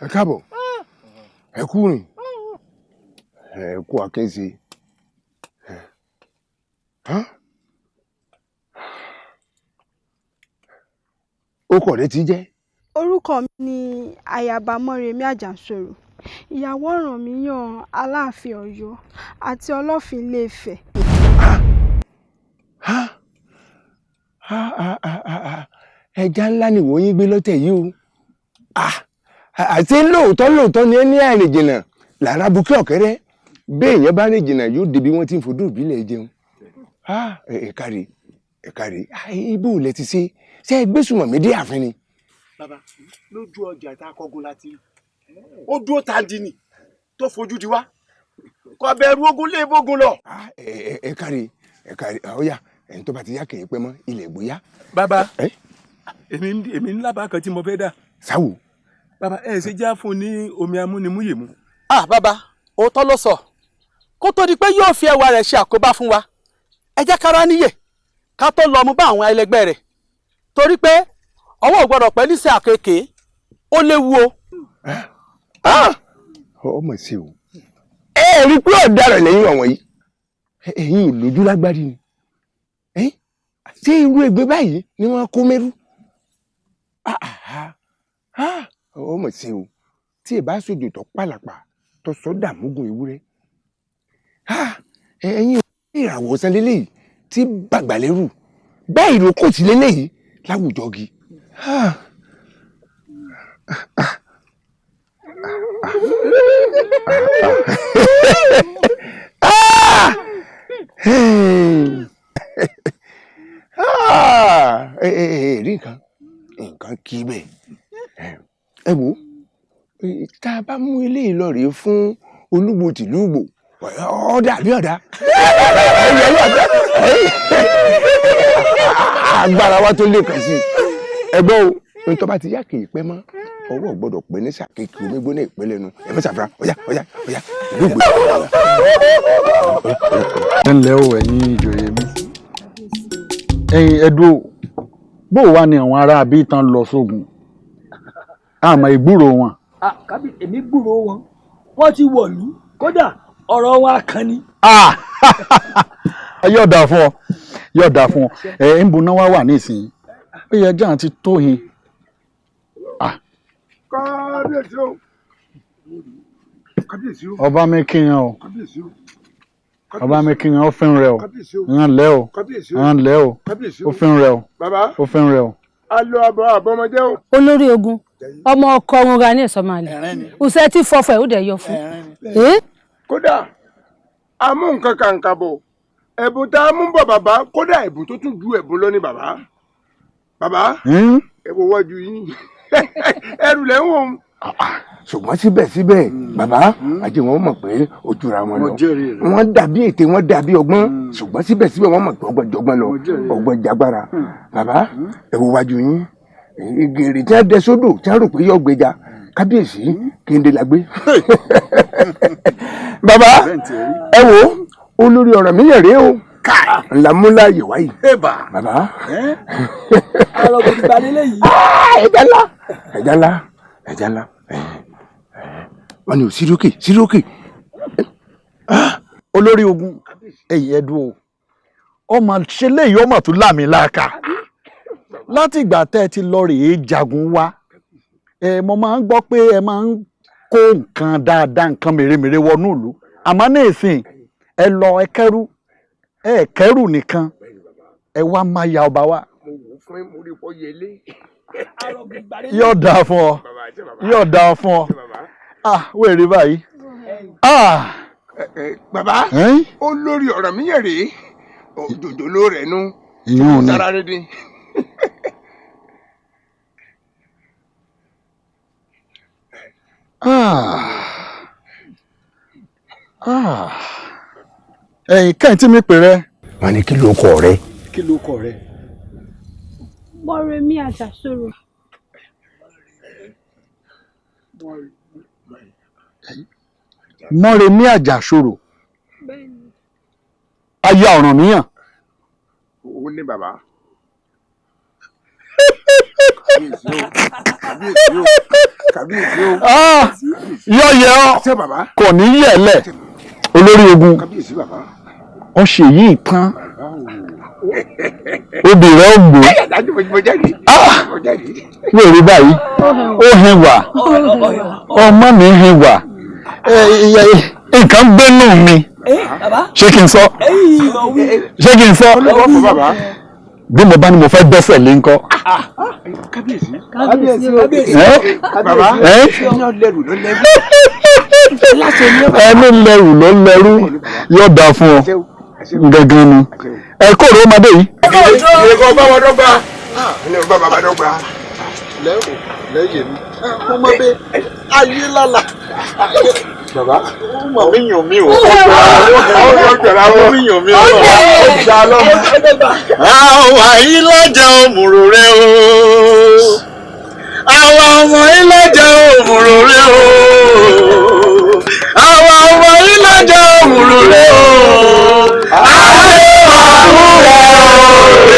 Ẹ káàbọ̀, ẹ kú rìn, ẹ kú àkẹ́sí. Ó kọ̀ rẹ ti jẹ́. Orúkọ mi ni Ayaba Mọ́remí Àjàsorò, ìyàwó Ọ̀rànmíyàn Aláàfin Ọ̀yọ́ àti Ọlọ́fin Ilé-Ifẹ̀. Ẹja ńlá ni wọ́n yín gbé lọ́tẹ̀ yìí o. Àti lóòótọ́ lóòótọ́ ni ẹ ní àìrìn jìnnà làrá bukí ọ̀kẹ́rẹ́, bẹ́ẹ̀ yẹn bá rìn jìnnà yóò débi wọ́n ti ń fojú ìbílẹ̀ jẹun. Ẹ káre, ẹ káre, ibo ò lẹ ti ṣe ṣe é gbé sùnmọ̀ mí dé ààfin ni. Bàbá, lójú ọjà tá a kọgun láti rí ó dúró ta di ni tó fojú di wá, kò bẹ̀rù ogun lé bógun lọ. Ẹ káre, ẹ káre, ọ̀ya ẹni tó bá ti yá kì í pẹ́ mọ́ ilẹ̀ ìgbóyà. Bàbá, èmi ń lábàá kan tí mo fẹ́ dà. Sáwò. Bàbá, ẹ ṣe já fún ní omi amúnimúyèmú. Ah bàbá, òótọ́ ló sọ, kó tó di pé yóò fi ẹwà rẹ̀ ṣe àkóbá fún wa, ẹ jẹ́ kára níyè ká tó lọ mú bá àwọn ẹlẹgbẹ́ rẹ̀, torí pé ọwọ́ ò gbọ́dọ̀ pẹ́ níṣẹ́ àkekèé, ó léwu o. Ọmọ sí o, ẹ rí i pé ọ̀daràn lẹ́yìn ọ̀wọ̀n yìí, ẹ̀yin ò lójú lágbárí ni. Ṣé irú ẹgbẹ́ báyìí ni wọ́n kó mẹ́rú? Ọmọ sí o, tí ẹ bá sojò tó pàlàpà tó sọ dàmúgùn ewúrẹ́, ẹ̀yin ò ní ìràwọ̀ ọ̀sán lélẹ́yìí tí bàgbà lẹ́rù bẹ́ẹ̀ ló kò sí lélẹ́yìí láwùjọ gi. Rí nǹkan nǹkan kí bẹ́ẹ̀. Ẹ wo, tá a bá mú eléyìí lọ rèé fún olúgbò tìlúgbò, ọ̀dà bí ọ̀dà agbára wa tó lè kàn sí ẹgbẹ́ o. Ntọ́ bá ti yá kì í pẹ́ mọ́, ọwọ́ gbọ́dọ̀ pẹ́ ní sàkéèkì omi gbóná ìpínlẹ̀ nu ẹ mẹ́sàfra. Ọ̀yá ọ̀yá ọ̀yá, ìlú ìgbò. Ẹ ǹlẹ́ o, ẹ̀yin ìjòyè mi, ẹ̀yin ẹ̀dùn, bó wà ní àwọn ará àbí tán lọ sógun, àmọ́ ìgbúrò wọn. Kábí èmi gbúrò wọn, wọ́n ti wọ̀lú, kódà ọ̀rọ̀ wọn akànnì. Yóò dáa fún ọ, yóò dáa fún ọ. Ẹ ń bu náà wá wà nísìnyí, ó yẹ jẹ́ àti tóhin. Kábíyèsí o, kábíyèsí o. Ọba mi kíyan o. Kábíyèsí o. Ọba mi kíyan, ó fẹ́ràn rẹ o. Ń lẹ́ o, ń lẹ́ o, ó fẹ́ràn rẹ o, ó fẹ́ràn rẹ o. Alo àbọ̀ àbọ̀mọdé o. Olórí ogun, ọmọ ọkọ wọn ra ní ìsọmọlẹ ọsẹ tí fọfọ ẹ ó dẹ yọ fún. Kódà a mú nǹkan kàǹkà bọ̀, ẹ̀bùn tá a mú bọ̀ bàbá, kódà ẹ̀bùn tó tún ju ẹ̀bùn lọ ní bàbá. Bàbá, ẹ wo wájú yín, ẹrù lẹ́ ń wò. Ṣùgbọ́n síbẹ̀síbẹ̀ bàbá, àti wọn mọ̀ pé ojúra wọn lọ, wọ́n dàbí ète, wọ́n dàbí ọgbọ́n, ṣùgbọ́n síbẹ̀síbẹ̀ wọ́n mọ̀ pé ọgbọ́n jọgbọ́n lọ, ọgbọ́n jagbára. Bàbá, ẹ wo wájú yín, gèrè tí a dẹ sódò tí a rò pé yọ gbẹja, kábíyèsí kéde la gbé. Bàbá, ẹ wo olórí ọ̀rọ̀ mi yẹ̀ rèé o, ńlá múlá yìí wáyé bàbá. Alọ́gbọ̀n gbalẹ̀ yìí. Ẹja ńlá, ẹja ńlá, ẹja ńlá. Wọ́n ní o sírókè sírókè. Olórí ogun, ẹ̀yin ẹ̀dùn o, ọmọ ṣe léyìí ọmọ tó láàmì láàka láti ìgbà tẹ́ ẹ ti lọ rèé jagun wá. Ẹ mo máa ń gbọ́ pé ẹ máa ń kó nǹkan dáadáa, nǹkan mèremère wọnú ìlú, àmọ́ ní ìsìn ẹ lọ ẹ kẹ́rù, ẹ kẹ́rù nìkan, ẹ wá máa ya ọba wa. Yóò dáa fún ọ, yóò dáa fún ọ. Ah, wéèrè báyìí. Ah. Bàbá, olórí ọ̀rọ̀ mi yẹ̀ rèé, òjòjò ló rẹ̀ nú. Ìyún ni. Sára rẹ̀ dín. Ẹ̀yin kẹ́hìn tí mi pè rẹ. Wọ́n ní kí ló kọ rẹ. Kí ló kọ rẹ. Mọ́remí Àjàsorò. Mọ́remí Àjàsorò, aya Ọ̀rànmíyàn. Ó ní bàbá. Yọ yẹ ọ kò ní yẹlẹ olórí ogun ọ ṣe yìí tán obì rẹ ó gbó wèrè báyìí ó hin wà ọmọ mi hin wà nǹkan gbénú mi ṣé kí n sọ ṣé kí n sọ bí mo bá ní mo fẹ́ gbẹ́sẹ̀ lé ńkọ́. Kábíyèsí bàbá ẹni lẹ́rù ló lẹ́rù yóò dáa fún ọ gangan ni ẹ kóòrò ọmọdé yìí. Ìrẹ̀kọ̀ bá wọn dọ́gba ní bá bàbá dọ́gba. Lẹ́rù lẹ́yìn mi mo mọ bẹ́ẹ̀ ayé lálà. Bàbá ó mọ̀ mí yàn mí o. Ó ó yàn mí o. Àwa ìlàjà òmùrò rẹ o. Àwa ọmọ ìlàjà òmùrò rẹ o. Àwa ọmọ ìlàjà òmùrò rẹ o. Àṣẹ àwùrọ̀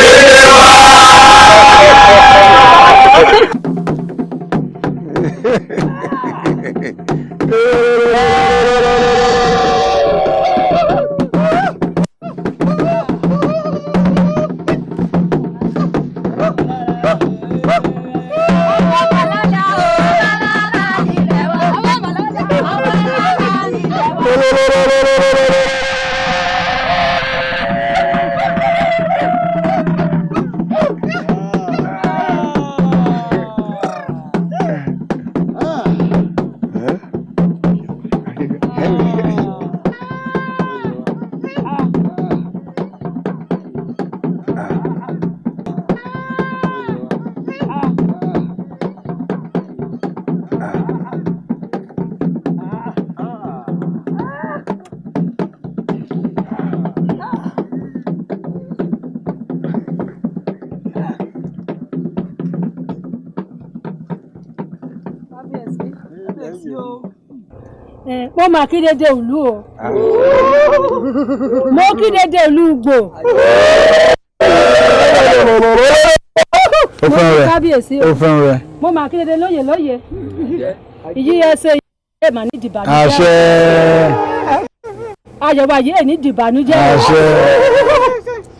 rere wa. Mo mà kí dédé ìlú o, mo kí dédé ìlú Ugbò. Ó fẹ́ràn rẹ̀. Kábíyèsí o. Ó fẹ́ràn rẹ̀. Mo mà kí dédé lóye lóye ìyí ẹsẹ̀ yìí mà ní dìbànújẹ́. Àṣẹ. Ayọ̀ wa yìí ní dìbànújẹ́. Àṣẹ.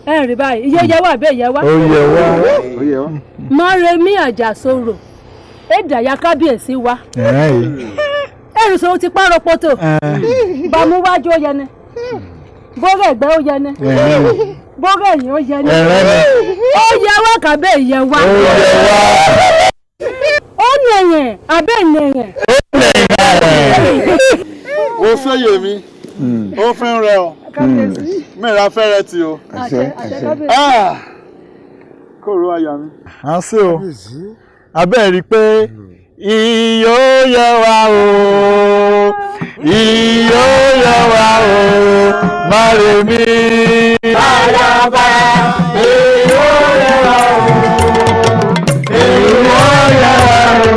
Ẹ rí báyìí iye yẹ wá bẹ́ẹ̀ yẹ wá. Ó yẹ wá. Mọ́remí Àjàsorò ẹ̀dàyà kábíyèsí wa ẹrùsọ ti pààrọ̀ pọ̀tò bàmúwájú ó yẹni bóró ẹ̀gbẹ́ ó yẹni bóró ẹ̀yìn ó yẹni ó yẹ wá kàbẹ́ ìyẹ wá ó nẹ̀yìn abẹ́ nẹ̀yìn. Ó fẹ́yẹ̀ mi ó fẹ́ rẹ ọ mẹ́ra fẹ́rẹ́ tí o kòrò àyà mi. À ń ṣe o abẹ́ rí i pé iyó yẹ wá o iyó yẹ wá o Mọ́remí. Àyàbá iyó yẹ wá o iyó yẹ wá o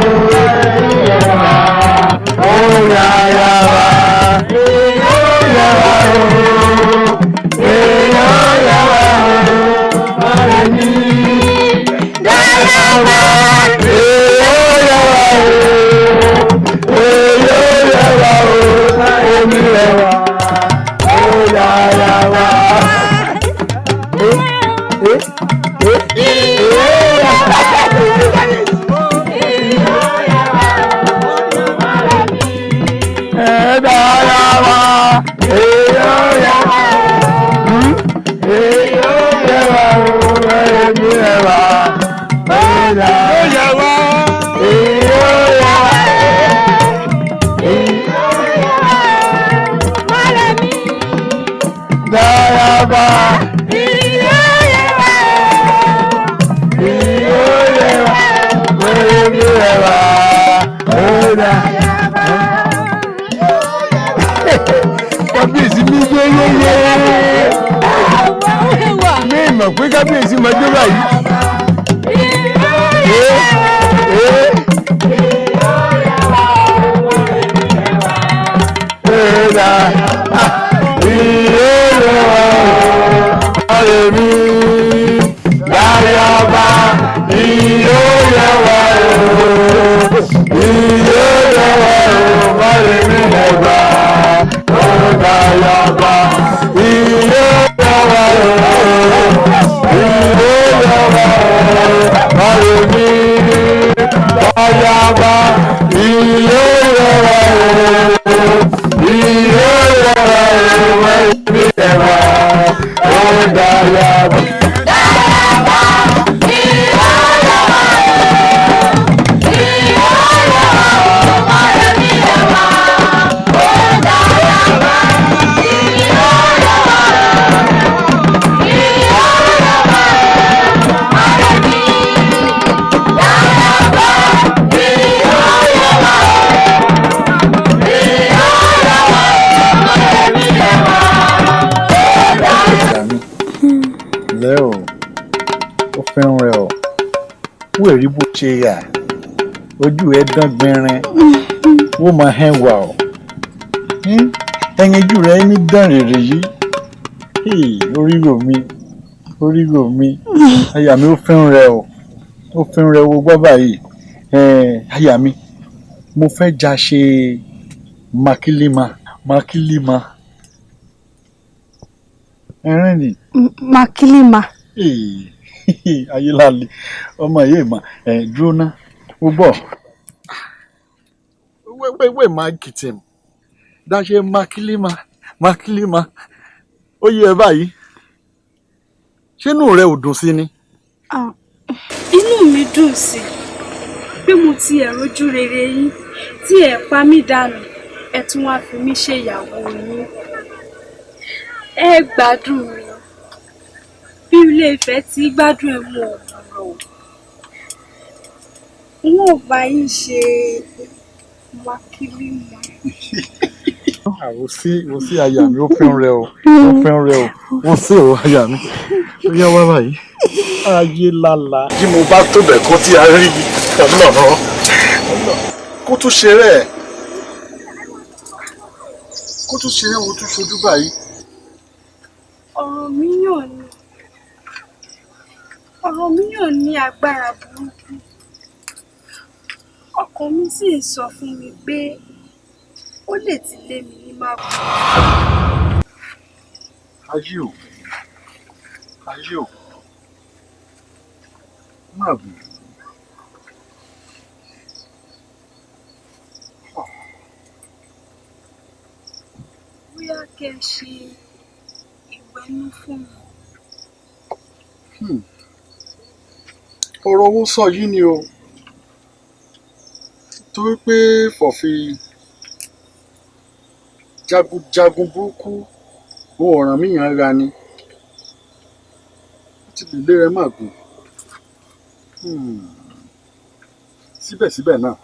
ó yà yà wá iyó yẹ wá o iyó yẹ wá o Mọ́remí. Àyàbá iyó yẹ wá o iyó yẹ wá o Mọ́remí yẹ wá ó yà yà wá. Kábíyèsí mi yéyéyé mi mọ̀ pé kábíyèsí máa dé báyìí. Mọ́remí láyọ̀bá. Ìyó yẹwà o, Mọ́remí ẹwà ó dáyàbá. Lẹ́ o, ó fẹ́ràn rẹ o, wò rí bó ṣe yà, ojú ẹ dán gbinrin, wó máa hẹ́ wà o, ẹyinjú rẹ ní dán rèrè yìí, oríro mi, oríro mi, aya mi ó fẹ́ràn rẹ o, ó fẹ́ràn rẹ wo gbọ́ báyìí, aya mi, mo fẹ́ já ṣe makilima, makilima. Ẹ̀rín ni. Makilima. Ayélálẹ̀ ọmọ yìí mà ẹ̀ dúró ná ó bọ̀. Wẹ́wẹ́wẹ́ máa kìtìm dáṣe makilima makilima ó yẹ ẹ báyìí, ṣé inú rẹ ò dùn sí ni? Inú mi dùn sí pé mo ti ẹ̀ rojú rere yín tí ẹ̀ pa mí dànù, ẹ tún wá fi mí ṣèyàwó yín. Ẹ gbádùn mi bí Ilé Ifẹ̀ ti gbádùn ẹmu òwúrọ̀, n ó bá yín ṣe makilima. Ó sí aya mi, ó fẹ́ràn rẹ o, ó fẹ́ràn rẹ o, ó sí o aya mi, ó yá wá báyìí. Ayé lálá. Bí mo bá tó bẹ̀ kó tí a rí ọ̀nà kó tún ṣe rẹ̀, kó tún ṣe rẹ̀, wo tún ṣojú báyìí. Ọ̀rọ̀ míyàn ní agbára burúkú, ọkàn mi sì ń sọ fún mi pé ó lè ti lé mi ní màkù. Ayé o, ayé o, má bù. Bóyá kẹ́ ẹ ṣe ìwẹ̀nú fún mi. Ọ̀rọ̀ owó sọ yìí ni o, torí pé fọ̀fi jagunjagun burúkú wo ọ̀ràn míyàn ra ni, ó ti lè lé rẹ má gùn. Síbẹ̀síbẹ̀ náà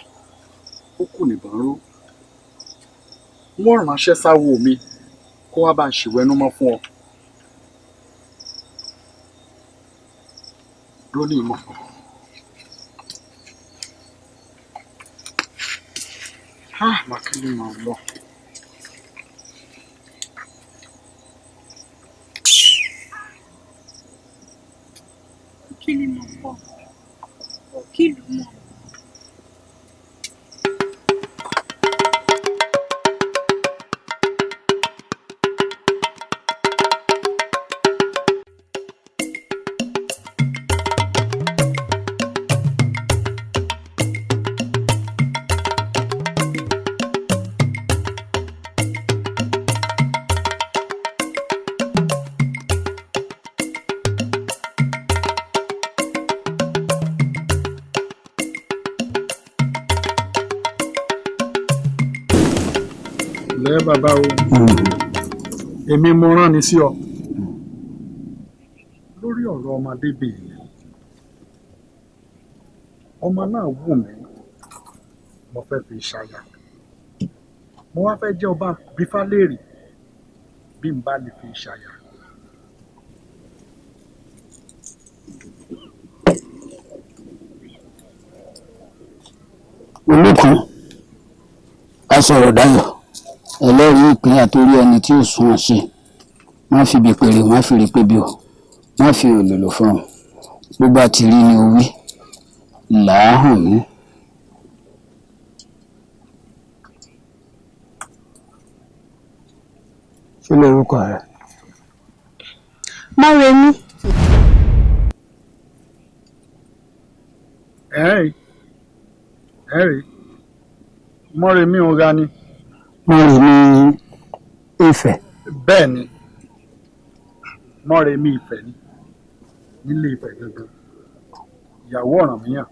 ó kù nìbọn ró, wọ́n ránṣẹ́ sáwo mi kó wá bá ń ṣèwẹ́númọ́ fún ọ. Lónìí mọ̀. Makilima lọ. Òkìlì mọ̀ pọ̀, òkìlù mọ̀. Lẹ́ bàbá o, èmi mo rán ni sí ọ lórí ọ̀rọ̀ ọmọdébìnrin. Ọmọ náà wù mí, mo fẹ́ fi ṣaya, mo wá fẹ́ jẹ́ ọba bífá léèrè bí n bá lè fi ṣaya. Olókun a sọ̀rọ̀ dayọ̀, ẹlẹ́rìí ìpín àtòrí ẹni tí ò sunwọ̀n ṣe, má fi ibi pèrè, má fi rí pé bí o, má fi òlòlò fọhùn, bó bá ti rí ni o wí, làá hàn mí. Kí lorúkọ rẹ? Mọ́remí. Ẹ̀ẹ́rì ẹ̀ẹ́rì Mọ́remí ò ga ni. Mọ́remí Ifẹ̀. Bẹ́ẹ̀ ni, Mọ́remí Ifẹ̀ ni, nílé Ifẹ̀ gangan, ìyàwó Ọ̀rànmíyàn.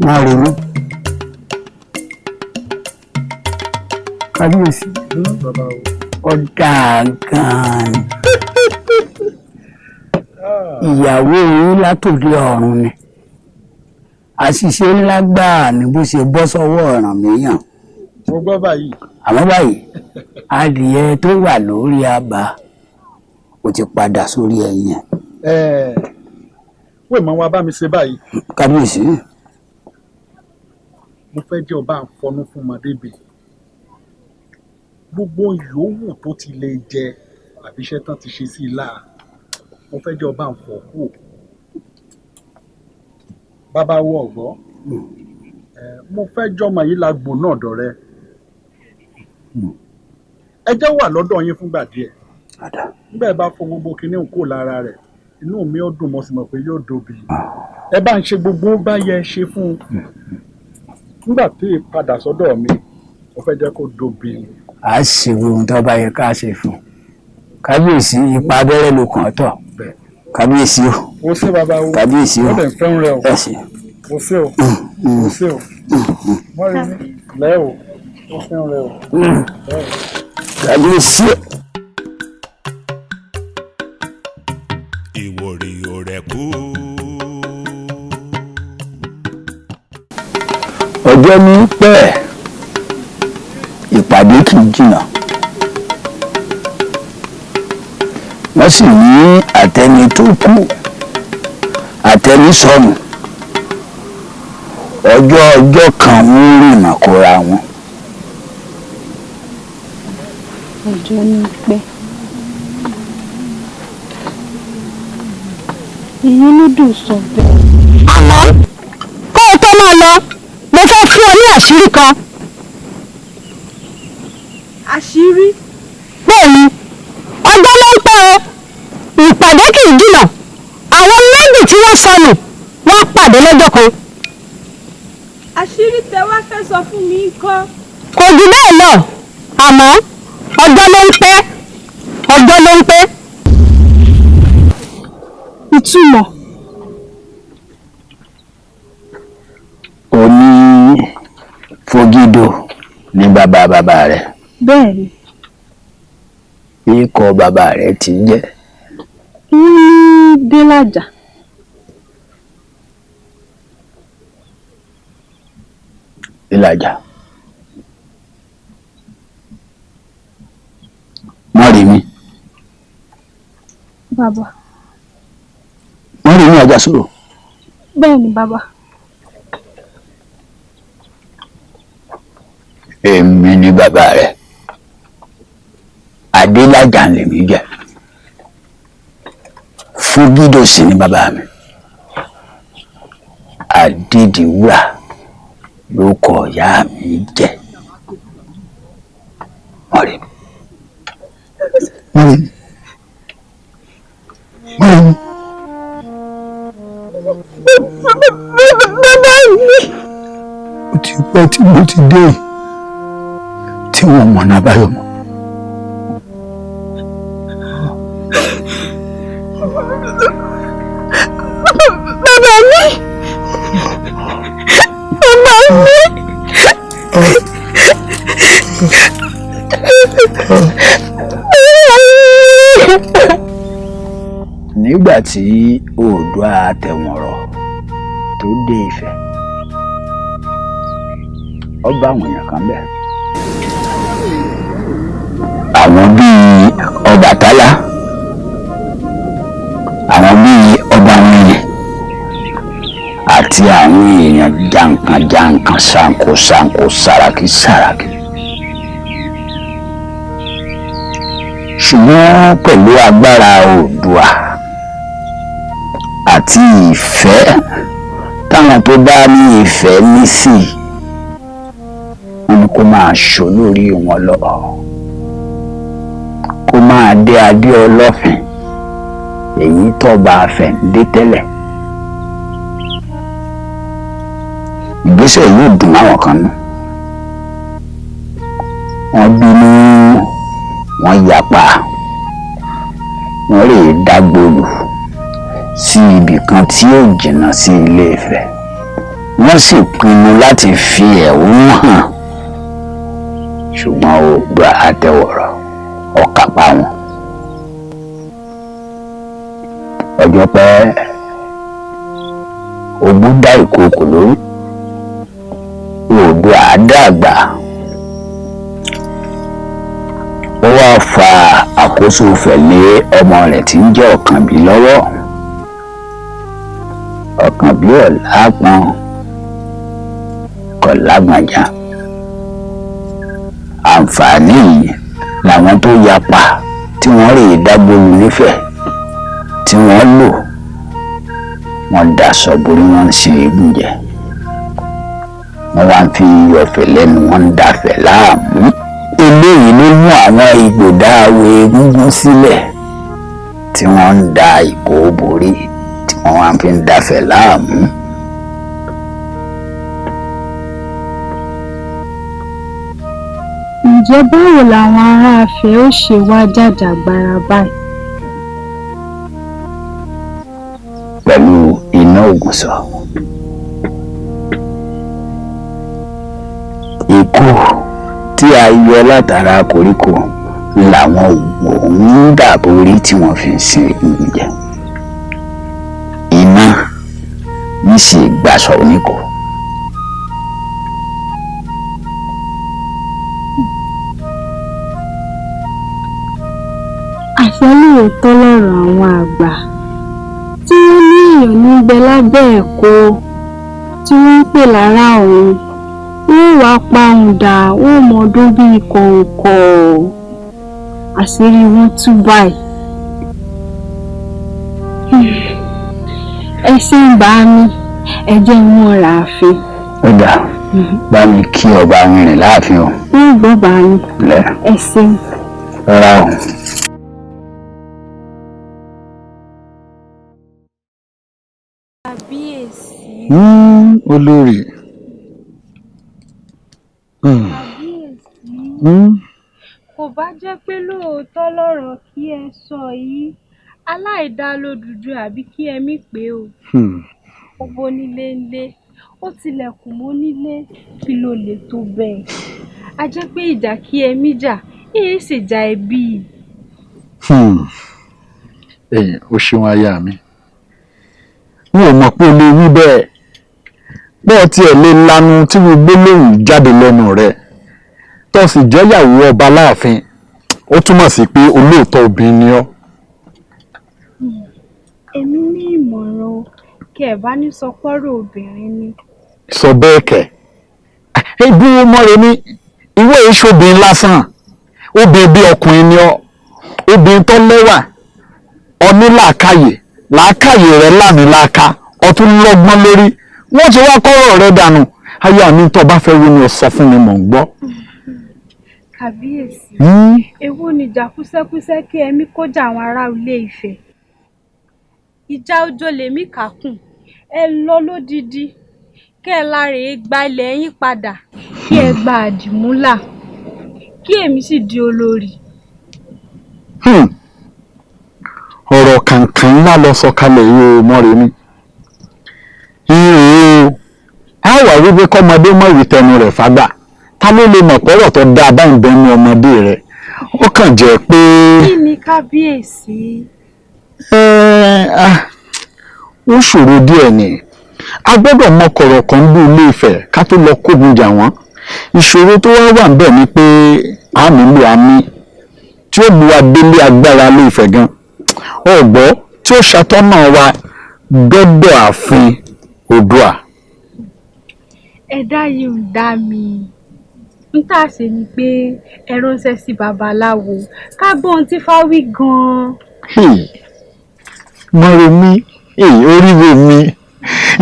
Mọ́remí. Kábíyèsí, ọ̀dà gan-an ìyàwó yín látòdì ọ̀run ni. Àṣìṣe ńlá gbáà ni bó ṣe bọ́ sọ́wọ́ Ọ̀rànmíyàn. Mo gbọ́ báyìí. Àmọ́ báyìí, adìyẹ tó wà lórí àbá ó ti padà sórí ẹyin ẹ̀. Wẹ́ẹ̀ mọ wa bá mi ṣe báyìí. Kábíyèsí. Mo fẹ́ jẹ́ ọba àǹfọ̀nù fún Mọ̀débè. Gbogbo yòówù tó ti lè jẹ àbí iṣẹ́ tán ti ṣe sí i láà, mo fẹ́ jẹ́ ọba àǹfọ̀ kù. Bàbá wo ọ̀gbọ́, mo fẹ́ jọmọ yìí la gbò náà dọ̀rẹ́. Ẹ jẹ́ wà lọ́dọ̀ yín fúngbà díẹ̀. Nígbà ẹ bá fọ gbogbo kinní kò lára rẹ̀, inú mi ó dùn, mo sì mọ̀ pé yóò dòbí. Ẹ bá ń ṣe gbogbo bá yẹ ṣe fún un. Nígbà tí ì padà sọ́dọ̀ mi, mo fẹ́ jẹ́ kó dòbí. A ṣe ohun tó bá yẹ ká ṣe fún un. Kábíyèsí, ipa abẹ́rẹ́ ló kàn tọ̀. Kábíyèsí o. O ṣé bàbá o. Kábíyèsí o. Ó dẹ̀ ń fẹ́ràn rẹ o. Ẹ ṣé. O ṣé o. O ṣé o. Mọ́remí lẹ́ o. Ó fẹ́ràn rẹ o. Kábíyèsí o. Ìwòrì òrẹ̀ kú. Ọjọ́ ní pẹ́, ìpàdé kì í jìnnà. Wọ́n sì ní àtẹni tó kú àtẹni sọnù, ọjọ́ ọjọ́ kan ń rìnnà kóra wọn. Ọjọ́ ní pẹ́, èyí ló dùn sọ bẹ́ẹ̀. Àmọ́ kó o tó máa lọ, mo fẹ́ fún ọ ní àṣírí kan. Àṣírí? Bẹ́ẹ̀ni, ọjọ́ ló ń pẹ́ o, ìpàdé kì í jìnnà. Àwọn méjì tí wọ́n sọnù wọ́n pàdé lọ́jọ́ kan. Àṣírí tẹ wá fẹ́ sọ fún mi ńkọ́? Kò jù bẹ́ẹ̀ lọ, àmọ́ ọjọ́ ló ń pẹ́, ọjọ́ ló ń pẹ́. Ìtumọ̀? O ní Fogido ní bàbá bàbá rẹ̀. Bẹ́ẹ̀ni. Ikọ̀ bàbá rẹ̀ ti ń jẹ́. Ní Délájà. Délájà. Mọ́remí. Bàbá. Mọ́remí Àjàsorò. Bẹ́ẹ̀ni bàbá. Èmi ni bàbá rẹ̀. Adélájà lèmi jẹ́. Fúgídò sì ni bàbá mi. Adédìwúrà ló kọ ìyá mi jẹ́. Mọ́remí. Mọ́remí. Mọ́remí. Bàbá mi. Ó ti pẹ́ tí mo ti dé yìí tí wọ́n mọ̀nà àbáyọ mọ́. Bàbá mi. Bàbá mi. Nígbà tí Oòduà tẹ̀wọ̀nrọ̀ tó dé Ifẹ̀, ó bá àwọn èèyàn kan bẹ́ẹ̀. Àwọn bíi Ọbàtálá, àwọn bíi ọba wẹ̀yìn àti àwọn èèyàn jàǹkànjàǹkàn ṣàǹkó ṣàǹkó sàràkí sàràkí. Ṣùgbọ́n pẹ̀lú agbára Oòduà àti ìfẹ́ táwọn tó bá ní ìfẹ́ ní sí i, kó máa ṣò lórí wọn lọ, kó máa dé adé ọlọ́fin èyí tọ́ba Ifẹ̀ ń dé tẹ́lẹ̀. Ìgbésẹ̀ yóò dùn máwọn kan nù, wọ́n bínú, wọ́n yapa, wọ́n lè dágbòlù sí ibì kan tí ó jìnnà sí Ilé Ifẹ̀. Wọ́n sì pinnu láti fi ẹ̀hónú hàn, ṣùgbọ́n ó gba àtẹ̀wọ̀rọ̀ ọ̀kápá wọn. Ọjọ́ pẹ́, Ògún dá ìkookò lórí, Oòduà dàgbà, ó wá fa àkóso Ifẹ̀ lé ọmọ rẹ̀ tí ń jẹ́ Ọ̀kànbí lọ́wọ́. Ọ̀kànbí ọ̀làpọ̀n kọ̀ lágbọ̀njá. Àǹfààní yìí làwọn tó yapa tí wọ́n rèé dágbólu nífẹ̀ẹ́ tí wọ́n lò, wọ́n daṣọ borí, wọ́n ń sin eégún jẹ, wọ́n wá ń fi ọ̀fẹ́ lẹ́nu, wọ́n ń dafẹ̀ láàmú. Eléyìí ló mú àwọn ìgbòdà awo egúngún sílẹ̀ tí wọ́n ń da ìkó borí, tí wọ́n wá fi ń dafẹ̀ láàmú. Ǹjẹ́ báwo làwọn ará Ifẹ̀ ó ṣe wá jàjàgbara báyìí? Pẹ̀lú iná ògùnṣọ̀, ikú tí a yọ látara koríko làwọn òun ń dàborí tí wọ́n fi ń sin egungun jẹ. Iná níṣì gbàsọ oníkó. Àṣẹ lóòótọ́ lọ̀rọ̀ àwọn àgbà tí wọ́n ní èèyàn níbẹ̀ lábẹ́ ẹ̀kọ́ tí wọ́n ń pè lára òun, wọ́n wàá pa òun dà, wọ́n mọ ọdún bíi kọ̀ǹkọ̀, àṣírí wọn tú báyìí. Ẹ ṣe ń bá mi, ẹ jẹ́ wọn rà á fi. Ó dà, bá mi kí ọba rìnrìn láàfin o. Ń gbọ́ bá mi. Lẹ́. Ẹ ṣeun. Rárá o. Kábíyèsí. Olórí. Kò bá jẹ́ pé lóòótọ́ lọ̀rọ̀ kí ẹ sọ yìí, aláìdáa lódùdu àbí kí ẹ mí pé o. Ó bónílé ńlé, ó tilẹ̀kùn mónílé, kí ló lè tó bẹ́ẹ̀? A jẹ́ pé ìjà kí ẹ mí jà, èé ṣèjà ẹbí. Ẹ̀yin o ṣeun aya mi, n ò mọ̀ pé o lè wí bẹ́ẹ̀, bọ́ọ̀ tiẹ̀ lè lanu tí mo gbólóhùn jáde lẹ́nu rẹ̀ tó sì jẹ́yàwó ọba láàfin, ó túmọ̀ sí pé olóòótọ́ obìnrin ni ọ́. Èmi ní ìmọ̀ràn o, kí ẹ bá ní sọ pọ́rọ̀ obìnrin ni. Sọ bẹ́ẹ̀ kẹ̀, ibi wo mọ́re ní ìwé ìṣòbìnrin lásán, obìnrin bí ọkùnrin ni ọ́, obìnrin tó lẹ́wà, ọní làákàyè, làákàyè rẹ̀ lámìláaka, ọtún lọ́gbọ́n lórí, wọ́n ti wá kọ́rọ̀ rẹ̀ dànù. Aya mi, tó bá fẹ́ wí ni o sọ fún mi, mò ń gbọ́. Kàbíyèsí, èwo nìjà kúsẹ́kúsẹ́ kí ẹmí kójà àwọn ará Ilé Ifẹ̀? Ìjà ọjọ́ lèmi kàkùn, ẹ lọ lódidi kẹ́ ẹ lárèé gba ilẹ̀ yín padà, kí ẹ gba àdìmúlà, kí èmi sì di olórí. Ọ̀rọ̀ kàǹkàn ńlá lọ sọ kalẹ̀ yìí o, Mọ́remí. Ìrè o, a wà wípé kọ́mọdé mọ̀ wí tẹnu rẹ̀ fágbà, ta ló lè mọ̀ pọ́rọ̀ tó dáa báyìí bẹ́ẹ̀ ní ọmọdé rẹ̀? Ó kàn jẹ́ pé. Kí ni kábíyèsí? Ó ṣòro díẹ̀ ni, a gbọ́dọ̀ mọ kọ̀rọ̀ kan bí Ilé Ifẹ̀ ká tó lọ kógun jà wọ́n. Ìṣòro tó wá wà níbẹ̀ ni pé a nílò àmì tí ó bu wa délé agbára Ilé Ifẹ̀ gan, ọ̀gbọ́ tí ó ṣàtọ́nà wa gbọ́dọ̀ ààfin Oòduà. Ẹ̀dá yìí ń dá mi, n tá a ṣe ni pé ẹ ránṣẹ́ sí babaláwo ká gbọ́ ohun tí fáwí gan-an. Mọ́remí, oríwo mi,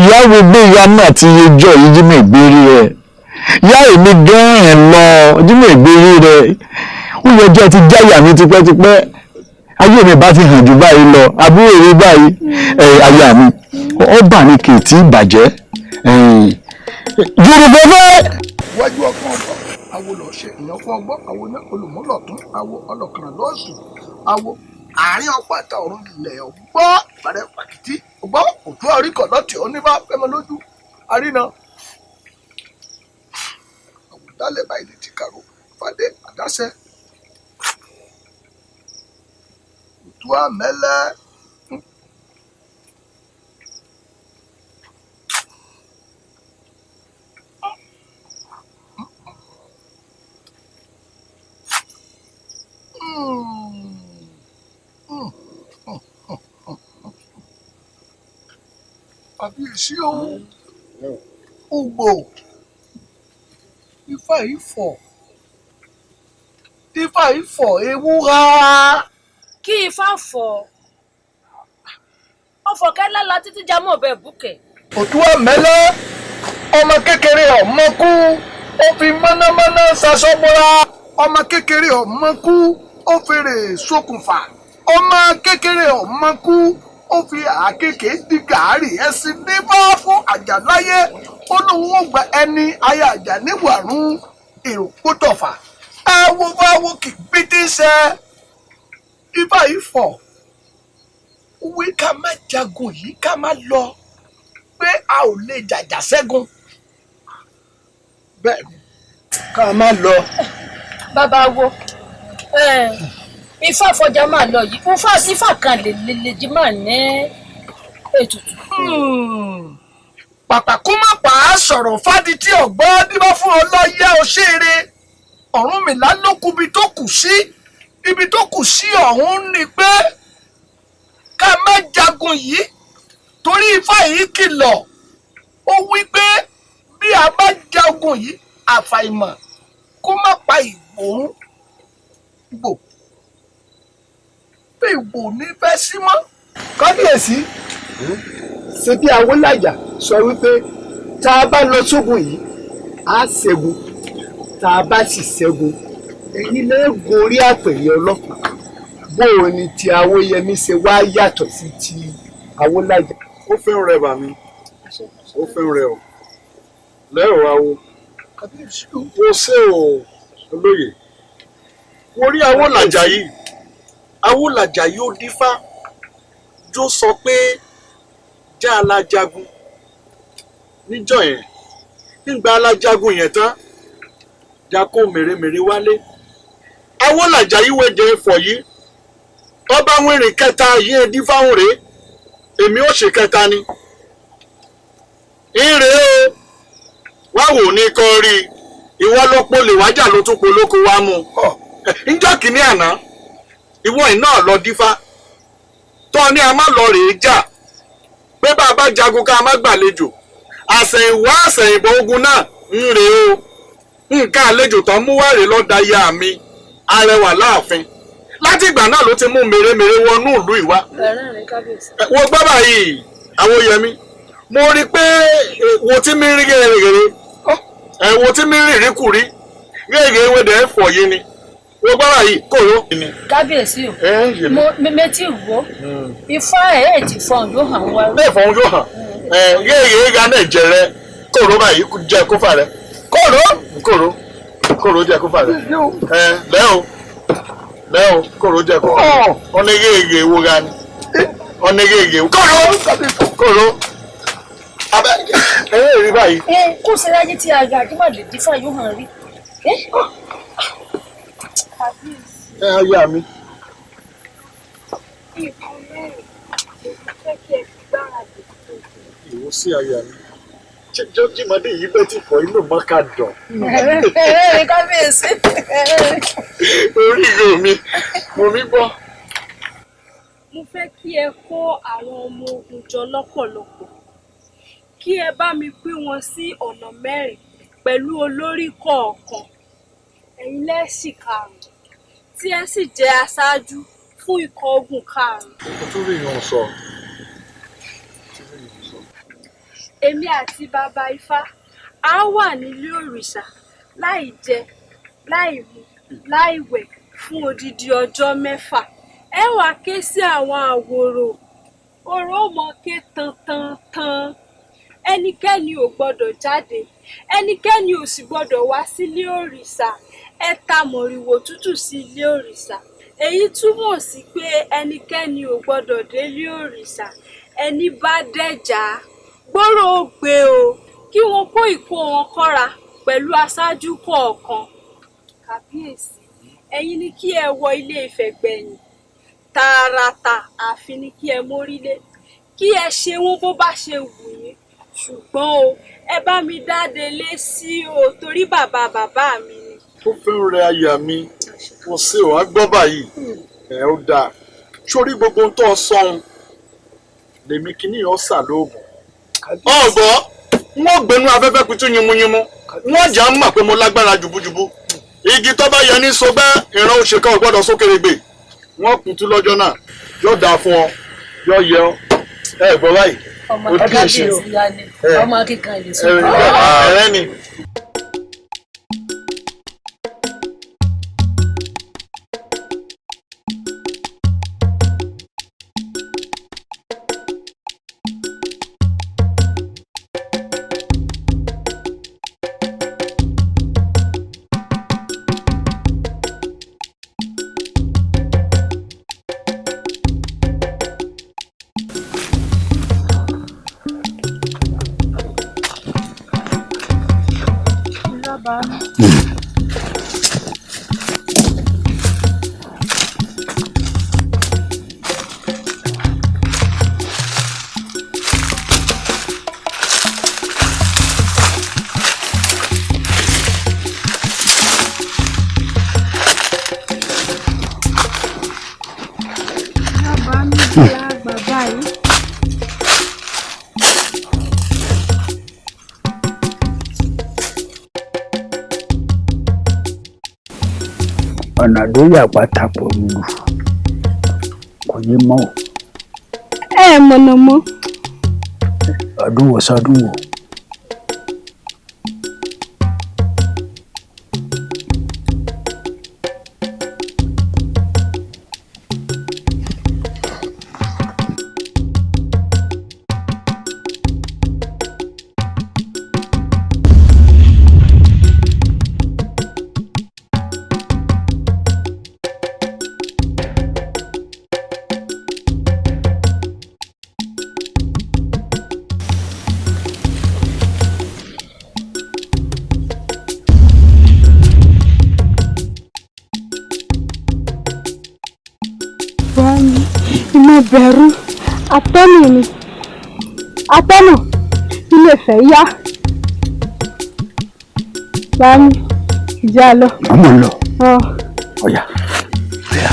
ìyá wo gbé ìyá náà ti yejọ́ yìí jí mi ìgbérí rẹ̀, Yá èmi gan-an lọ ojúmọ̀ ìgbérí rẹ̀ ó yẹ jẹ́ ti jáyà mi tipẹ́tipẹ́ ayé mi bá ti hàn jù báyìí lọ àbúrò mi báyìí aya mi ọba ni kì í tí ì bàjẹ́ jùrù fẹ́fẹ́. Wájú ọkàn ọgbọ awo lọ ṣe ìyàn fún ọgbọ awo ní olùmúlọ̀tún awo ọlọ́kànràn lọ́sùn awo àárín ọpọ àtà ọ̀run ilẹ̀ ọgbọ́ ìbàrẹ̀ pàkìtì ọgbọ́ òtún àríkọ̀ lọ́tì oníbà fẹ́mọ lójú àrínà àwùdálẹ̀ báyìí ní ti kàró fàdé àdáṣẹ òtún àmẹ́lẹ́. Kàbíyèsí o, Ògbò, ifá ìfọ̀, ifá ìfọ̀ ewúra. Kí ifá fọ̀, ọfọ̀ kẹ́lá la títí jámọ́ ọbẹ̀ bùkẹ́. Òtún àmẹ́lẹ́, ọmọ kékeré ọmọ kú, ó fi mọ́nàmọ́ná ṣaṣọ́bọ́ra. Ọmọ kékeré ọmọ kú, ó fèrè ṣokùnfà. Ọmọ kékeré ọmọ kú, ó fi àákéèké di gàárì ẹṣin níbà fún àjàláyé. Ó lóun ó gba ẹni aya àjà níwàrún èrò pótọ̀fà. Awo báwo kì í bí ṣe. Ifá ìfọ̀ wí ká má jagun yìí ká má lọ pé a ò lè jàjà ṣẹ́gun. Bẹ́ẹ̀ ni ká má lọ. Bàbá wo ifá fọjá máa lọ yìí ifá kan lè lè jí máa ní ètùtù. Pàpàkú má pa á sọ̀rọ̀ fádì tí ọ̀gbọ́n díbá fún ọlọ́yẹ òṣèré Ọ̀rúnmìlà ló kù ibi tó kù sí ibi tó kù sí ọ̀hún ni pé ká má jagun yìí torí ifá yìí kìlọ̀ ó wí pé bí a bá jagun yìí àfàìmọ̀ kó má pa Ìgbò Ìgbò pé Ìgbò ní fẹ́ sí mọ́. Kábíyèsí, ṣe bí Awólàjà sọ wípé tá a bá lọ sógun yìí á ṣẹ́gun, tá a bá sì ṣẹ́gun èyí lè gorí àpèrè ọlọ́pàá. Bóò ni ti Awóyẹmí ṣe wá yàtọ̀ sí ti Awólàjà. Ó fẹ́ràn rẹ bà mí, ó fẹ́ràn rẹ o lẹ́rọ awo wo ṣé o olóye wo rí Awólàjà yìí. Awólàjà yìí ó dífá jó sọ pé já alájagun níjọ́ yẹn nígbà alájagun yẹn tán jako mèremère wálé. Awólàjà yìí wéde ẹfọ yìí ọba wìnrìn kẹta yìí dífáhùn rèé èmi ó ṣe kẹta ni ìrè o wá wò ní kọ́ rí ìwọ ló polè wájà ló tún polóko wá mú njọ́ kìíní àná ìwọ iná lọ dífá tọ́ ni a má lọ rèé jà pé bá a bá jagun ká a má gbàlejò àsẹ̀yìnwá àsẹ̀yìnbọ̀ ogun náà ń rèé o nǹkan àlejò tán mú wá rèé lọ́dà ya mi arẹwà láàfin láti ìgbà náà ló ti mú mèremère wọnú ìlú ìwá. Wo gbọ́ báyìí Awóyẹmí mo rí i pé wo tí mi rí gèrègèrè ẹ wo tí mi rí ìríkùrí gèrègèrè wẹ̀dẹ̀ ẹ̀ fọ̀ yìí ni wo gbọ́ báyìí kòró. Kábíyèsí o mo mẹtí wo ifá ẹ ẹ ti fọhùn yóò hàn wá. Bẹ́ẹ̀ fọhùn yóò hàn gèrègèrè ga náà jẹrẹ kòró báyìí jẹ kófà rẹ kòró kòró kòró jẹ kófà rẹ ẹ lẹ́ o lẹ́ o kòró jẹ kófà rẹ ọ̀nà gèrègèrè wo ga ni ọ̀nà gèrègèrè kòró kòró abẹ ẹ ẹ rí báyìí. Kó ṣe láyé tí a ga àdúrà lè dífà yóò hàn rí. Ẹ aya mi. Nǹkan mẹ́rin lèmi fẹ́ kí ẹ fi gbáradì fún. Ìwọ sí aya mi. Jọ́jìmọ́dé yìí bẹ́ẹ̀ ti fọ inú mọ́ká dùn. Kábíyèsí. Orí ìlú mi, mo mi gbọ́. Mo fẹ́ kí ẹ kó àwọn ọmọ ogun jọ lọ́pọ̀lọpọ̀. Kí ẹ bá mi pín wọn sí ọ̀nà mẹ́rin pẹ̀lú olórí kọ̀ọ̀kan. Ẹ̀yin lẹ́sìn karùn-ún tí ẹ sì jẹ́ aṣáájú fún ikọ̀ ogun karùn-ún. Mo tún rí ìyọ̀n sọ. Èmi àti bàbá Ifá A wà nílé òrìṣà láì jẹ, láì mu, láì wẹ̀ fún odidi ọjọ́ 6. Ẹ wá ké sí àwọn àwòrò. Orò ó mọ ké tan tan tan. Ẹnikẹ́ni ò gbọ́dọ̀ jáde, ẹnikẹ́ni ò sì gbọ́dọ̀ wá sílé òrìṣà. Ẹ ta mọ̀rìwò tútù sí ilé òrìṣà. Èyí túmọ̀ sí pé ẹnikẹ́ni ò gbọ́dọ̀ délé òrìṣà. Ẹni bá dẹ̀jà, gbọ́rọ̀ ó gbé o, kí wọ́n kó ìkó wọn kọ́ra pẹ̀lú aṣáájú kọ̀ọ̀kan. Kàbíyèsí, ẹ̀yin ni kí ẹ wọ Ilé Ifẹ̀ gbẹ̀yìn. Tààràtà ààfin ni kí ẹ mórílé. Kí ẹ ṣe wọ́n bó bá ṣe wù yín. Ṣùgbọ́n o, ẹ bá mi dáde lé sí o torí bàbá bàbá mi ni. Ó fẹ́ rẹ aya mi, kò sí ò á gbọ́ báyìí. Ẹ ó dáa. Sórí gbogbo ohun tó o sọ̀hún, lèmi kìíní ọ̀sà lóògùn. Ọ̀gbọ́, wọ́n gbẹnu afẹ́fẹ́ pitú yinmuyinmu, wọ́n jà ń mọ̀ pé mo lágbára jùbújùbú. Igi tó bá yẹ ní sọgbẹ́, ìran òṣèkà ò gbọ́dọ̀ sókèrègbè. Wọ́n pitú lọ́jọ́ náà, yóò dáa fún ọ, yóò yẹ ọ. Ẹ gbọ́ báyìí. Ọmọ kábíyèsí ya ni, ọmọ akíkan lè sọ. Ẹ̀rẹ́ ni. Ọ̀nà tó yà pátákó lù kò yé mọ́ o. Ẹ mọ̀nà mọ́. Ọdún wo sọdún wo. Mo bẹ̀rù atọ́nà ni atọ́nà Ilé Ifẹ̀ yá bá mi ìjà lọ. Ọmọ ń lọ. Ọ̀yà ọ̀yà.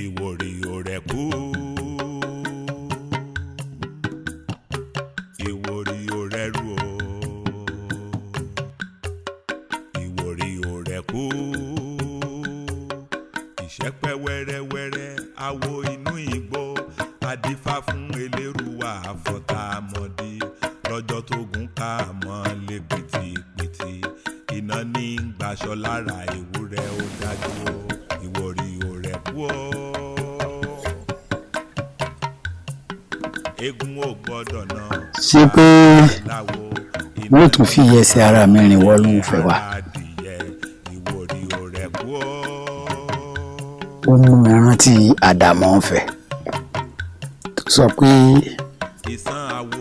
Ìwòrì ò rẹ̀ kú. Ìwòrì ò rẹ̀rù o. Ìwòrì ò rẹ̀ kú. Ìṣẹ́pẹ́ wẹ́rẹ́wẹ́rẹ́ awo inú igbó adífá fún eléruwà àfọ̀tàmọ́dí lọ́jọ́ tó gùn ká mọ́ lé pìtìpìtì iná ní gbaṣọ lára ewúrẹ́ ó dájú o. Ìwòrì ò rẹ̀ kú o. Eégún ò gbọ́dọ̀ ná. Ṣé pé wọ́n tún fi ẹsẹ̀ ara mi rìn wọ́n ló ń fẹ́ wa? Ó mú mi rántí Àdàmọ́ Ọ̀fẹ́ tó sọ pé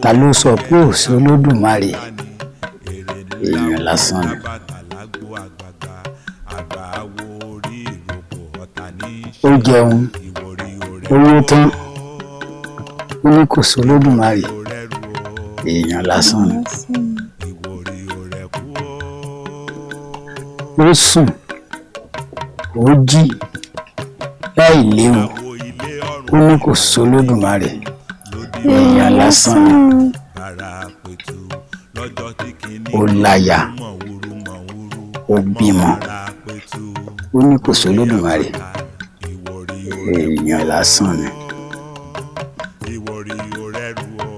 ta ló sọ pé ò sí Olódùmarè, èèyàn lásán ni. Ó jẹun, ó yó tán, ó ní kò sí Olódùmarè, èèyàn lásán ni. Ó sùn, ó jí láì léwu, ó ní kò sí Olódùmarè, èèyàn lásán ni. Ó láya, ó bímọ, ó ní kò sí Olódùmarè, Èèyàn lásán ni. Ìwòrì òrẹ́rù o.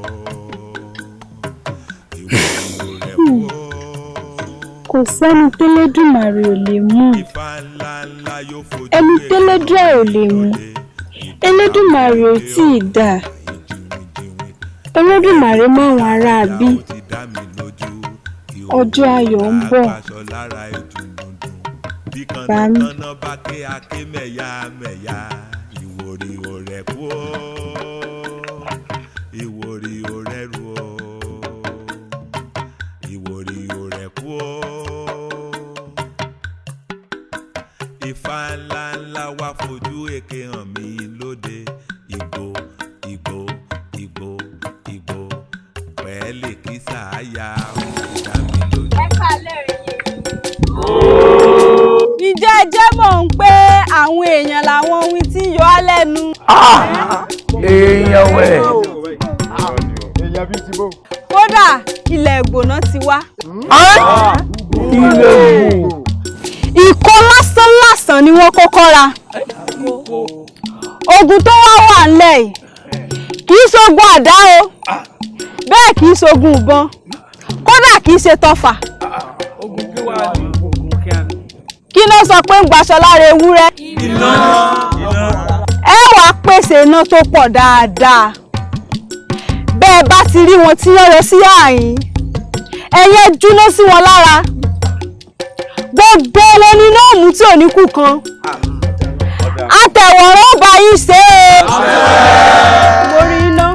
Kò sẹ́ni tẹ́lẹ́dùmarè ò lè mú. Ẹni tẹ́lẹ́dùà ò lè mú, Elédùmarè ò tí ì dá a. Olódùmarè máwọn aráabí. Ọjọ́ ayọ̀ ń bọ̀. Bàámi. Kànnàkànnà bá ké aké mẹ̀yà mẹ̀yà, ìwòrì òrẹ́kú o. Ìwòrì òrẹ́rù o. Ìwòrì òrẹ́kú o. Ifá ńlá ńlá wá fojú èké hàn mí lóde. Ìgbò ìgbò ìgbò ìgbò pẹ̀lẹ́ kí sàáyà ó ti dá mi lójú. Ẹ kálẹ̀ rí. Ǹjẹ́ ẹ jẹ́ mọ̀ ń pé àwọn èèyàn làwọn ohun tí ń yọ á lẹ́nu. Èèyàn wẹ̀. Èèyàn bíi ti bò. Kódà ilẹ̀ ìgbòná ti wá. Ilẹ̀ ìgbò. Ìkó lásán lásán ni wọ́n kọ́kọ́ ra. Ogun tó wá wà ńlẹ̀ yìí kì í ṣogun àdá o, bẹ́ẹ̀ kì í ṣogun ìbọn, kódà kì í ṣe tọfà. Kí ló sọ pé ń gbaṣọ lára ewúrẹ́? Ẹ wàá pèsè iná tó pọ̀ dáadáa. Bẹ́ẹ̀ bá ti rí wọn tí wọ́n yọ sí ààyìn, ẹ̀yẹ júná sí wọn lára. Gbogbo wọn ni náà mú tí ò ní kú kan. Àtẹ̀wọ̀rọ̀ bá yín ṣe é. Mo rí iná.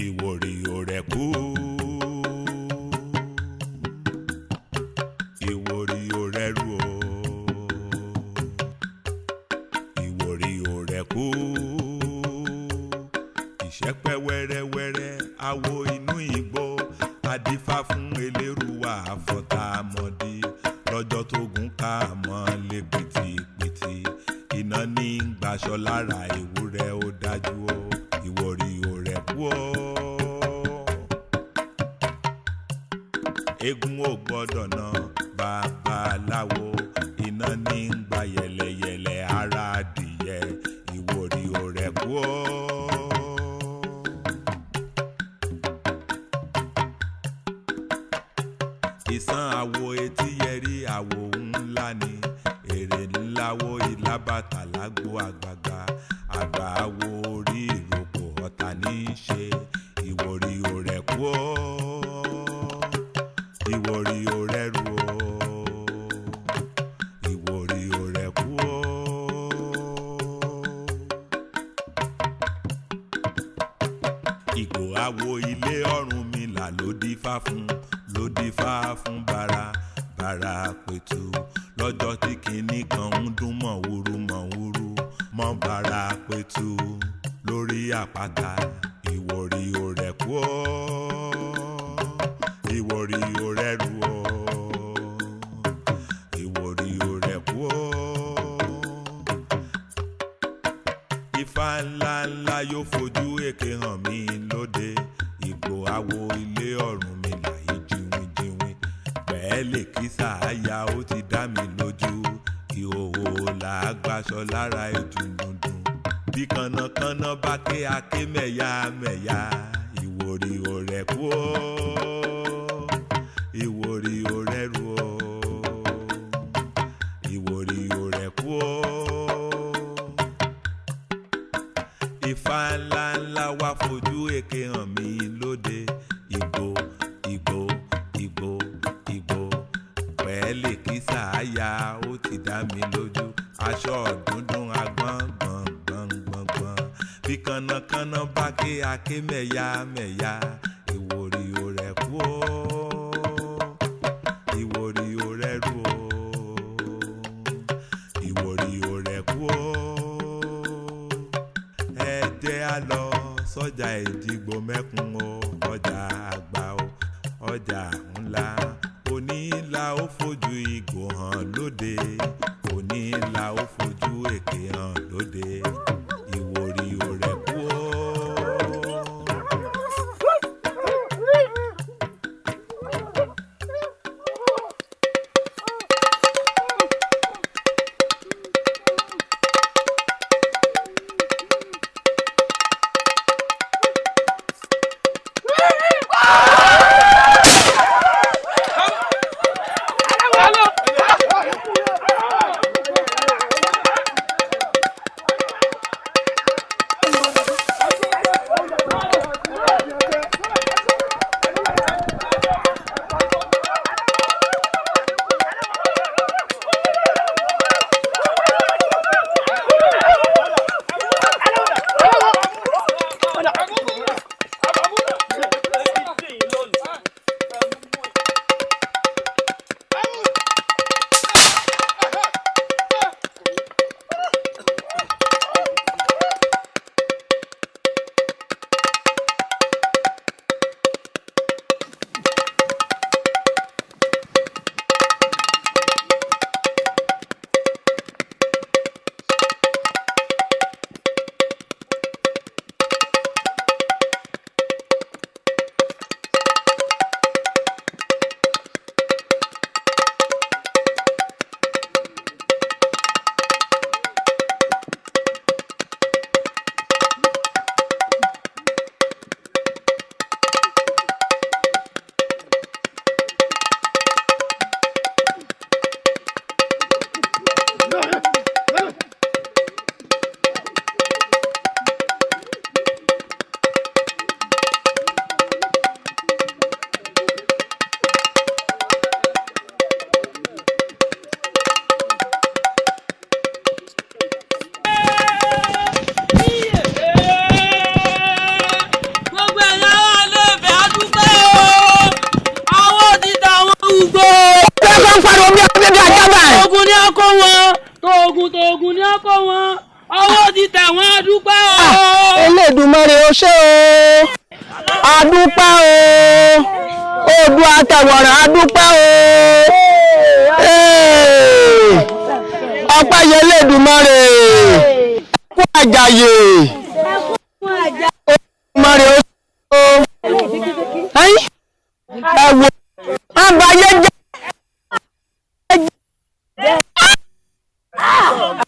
Ìwòrì òrẹ́kú. Ìwòrì òrẹ́rù o. Ìwòrì òrẹ́kú. Ìṣẹ́pẹ́ wẹ́rẹ́wẹ́rẹ́ awo inú igbó adífá fún eléruwà àfọ̀tàmọ́dí lọ́jọ́ tó gùn ká mọ́ lé pìtìpìtì iná ní gbaṣọ lára ewúrẹ́ ó dájú o. Ìwòrì òrẹ́kú o. Eégún ò gbọ́dọ̀ na babaláwo, iná ní ń gba yẹ̀lẹ̀yẹ̀lẹ̀ ara adìyẹ. Ìwòrì òrẹ́kú o. Ìsan àwo etí yẹrí àwo ńlá ni èrè ńlá wo ìlàbàtà lágbo àgbààgbà àgbà àwo orí ìrókò ọ̀tá ní í ṣe. Ìwòrì òrẹ́kú o. Ìwòrì òrẹ́rù o. Ìwòrì òrẹ́kú o. Ìgò àwo ilé Ọ̀rúnmìlà ló dífá fún, ló dífá fún bàrà bàrà pẹ̀tù lọ́jọ́ tí kinní kan ń dún mọ̀wúrú mọ̀wúrú mọ́ bàrà pẹ̀tù lórí àpáta. Ìwòrì òrẹ́kú o. Ìwòrì òrẹ́rù o. Ìwòrì òrẹ́kú o. Ifá ńlá ńlá yóò fojú èké hàn mí lóde. Ìgbò àwo ilé Ọ̀rúnmìlà yìí jiwinjiwin pẹ̀ẹ́lẹ̀ kí sàáyà ó ti dá mi lójú. Ìhòòhò là á gbaṣọ lára ètò dundun bí kànnàkànnà bá ké aké mẹ̀yà mẹ̀yà. Ìwòrì òrẹ́kú o. Ìwòrì òrẹ́rù o. Ìwòrì òrẹ́kú o. Ifá ńlá ńlá wá fojú èké hàn mí lóde. Ìgbò ìgbò ìgbò ìgbò pẹ̀ẹ́lẹ̀ kí sàáyà ó ti dá mi lójú. Aṣọ dúndún agbọ́n gbọ̀n gbọ̀n gbọ̀n gbọ̀n bí kànnàkànnà bá ké aké mẹ̀yà mẹ̀yà. Ìwòrì òrẹ́kú o. Ìwòrì òrẹ́rù o. Ìwòrì òrẹ́kú. á lọ sọ́jà Èjìgbò mẹ́kun o, ọjà àgbà o, ọjà ńlá. Òní la ó fojú ìgò hàn lóde, òní la ó fojú èké hàn lóde. Ìwòrì ò rẹ̀ kú o. Gbogbo ẹ̀yà wa lè fẹ́ adúpẹ́ o, àwọn ti tà wọ́n ugbó. Ṣé kò ń pariwo bí ọdún bíbí ajá báyìí? Ogun ni ọkọ wọn, tòògùn tòògùn ni ọkọ wọn, ọwọ́ ti tẹ̀ wọ́n adúpẹ́ o. Elédùmarè ó ṣé o, adúpẹ́ o, Oòduà àtẹ̀wọ̀ràn adúpẹ́ o. Ọpẹ́ yẹ Elédùmarè, kú àjàyè, Elédùmarè ó ṣé o. Ẹ wo, àbáyé jẹ́.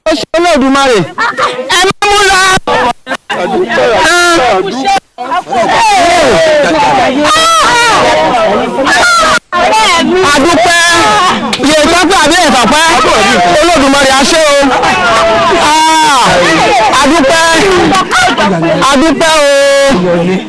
Ó ṣe Olódùmarè, ẹ má mú lọ. Adúpẹ́ yẹ ìtọ́pẹ́ àbí ìtọ́pẹ́ Olódùmarè á ṣé o. Adúpẹ́ adúpẹ́ o. Adúpẹ́.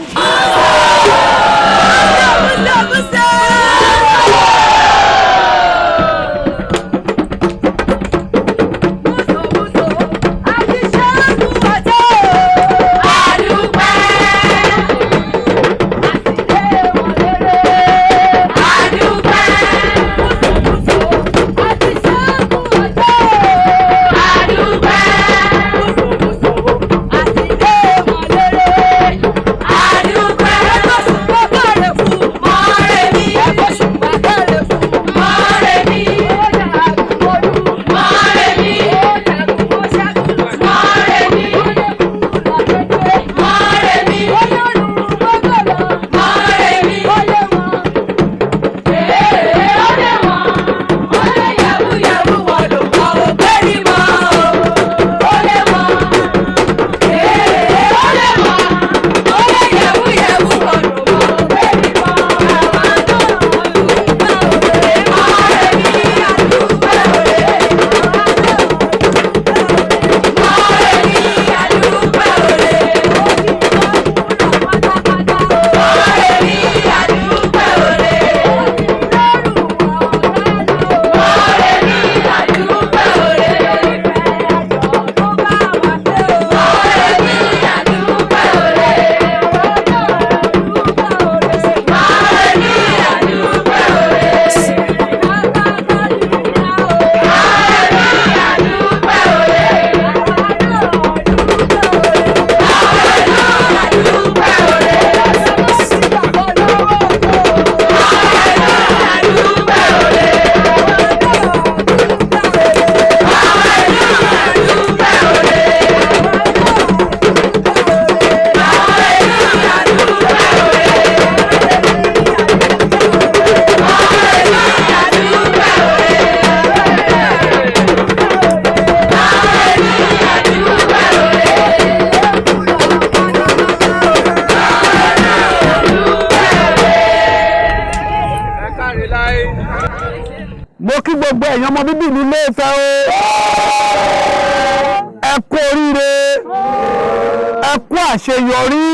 Ẹ kú àṣeyọrí.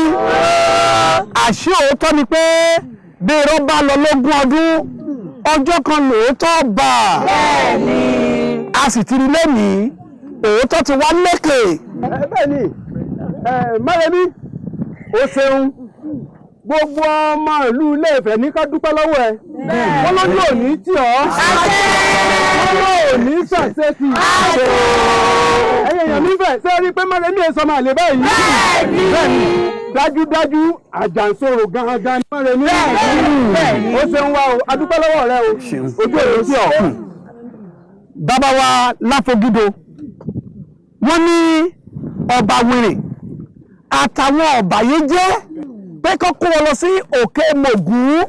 Àṣé òótọ́ ni pé bí irọ́ bá lọ lógún ọdún, ọjọ́ kan lóòótọ́ bà. A sì ti rí lẹ́nìí, òótọ́ ti wá lékè. Bẹ́ẹ̀ ni, Márẹ̀mí, o ṣeun. Gbogbo ọmọ ìlú Ilé-Ifẹ̀ ní ká dúpẹ́ lọ́wọ́ ẹ. Wọ́n lójú òní tì ọ́. Wọ́n ló òní ṣàṣetì. Ẹ̀yin èèyàn mi fẹ̀ ṣé rí i pé Márẹ̀mí ẹ̀ sọmọ àlè báyìí. Bẹ́ẹ̀ni, dájúdájú àjàǹsorò gangan ni Márẹ̀mí. Ó ṣeun wa o, a dúpẹ́ lọ́wọ́ rẹ o. Ojú òní tì ọ́. Bàbá wa Láfogído, wọ́n ní ọba wèrè àtàwọn ọ̀bàyéjẹ́ pé kó kó wọn lọ sí Òkè Mògún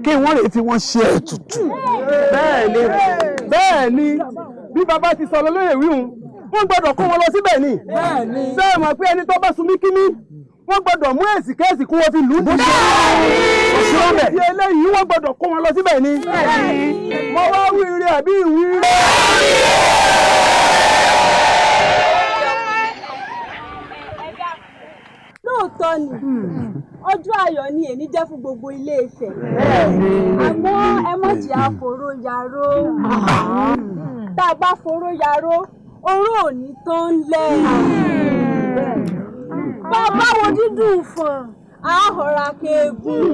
kí wọ́n lè fi wọ́n ṣe ètùtù. Bẹ́ẹ̀ni, bẹ́ẹ̀ni, bí bàbá ti sọ lọ́lọ́yè wíhun, wọ́n gbọ́dọ̀ kó wọn lọ síbẹ̀ ni. Ṣé ẹ mọ̀ pé ẹni tó bá sunmí kíní, wọ́n gbọ́dọ̀ mú èsì kẹ́sì kí wọ́n fi lù ú. Bẹ́ẹ̀ni, ti eléyìí wọ́n gbọ́dọ̀ kó wọn lọ síbẹ̀ ni. Mo wá wí ire àbí ìwí ire. Lóòótọ́ ni ọjọ́ ayọ̀ ni èní jẹ́ fún gbogbo Ilé-Ifẹ̀, àmọ́ ẹ mọ̀ jẹ́ àforó yaró. Tá a bá foró yaró, oró ò ní tán lẹ̀. Bàbá wo dídùn fọ̀n àhọ́ra keegun.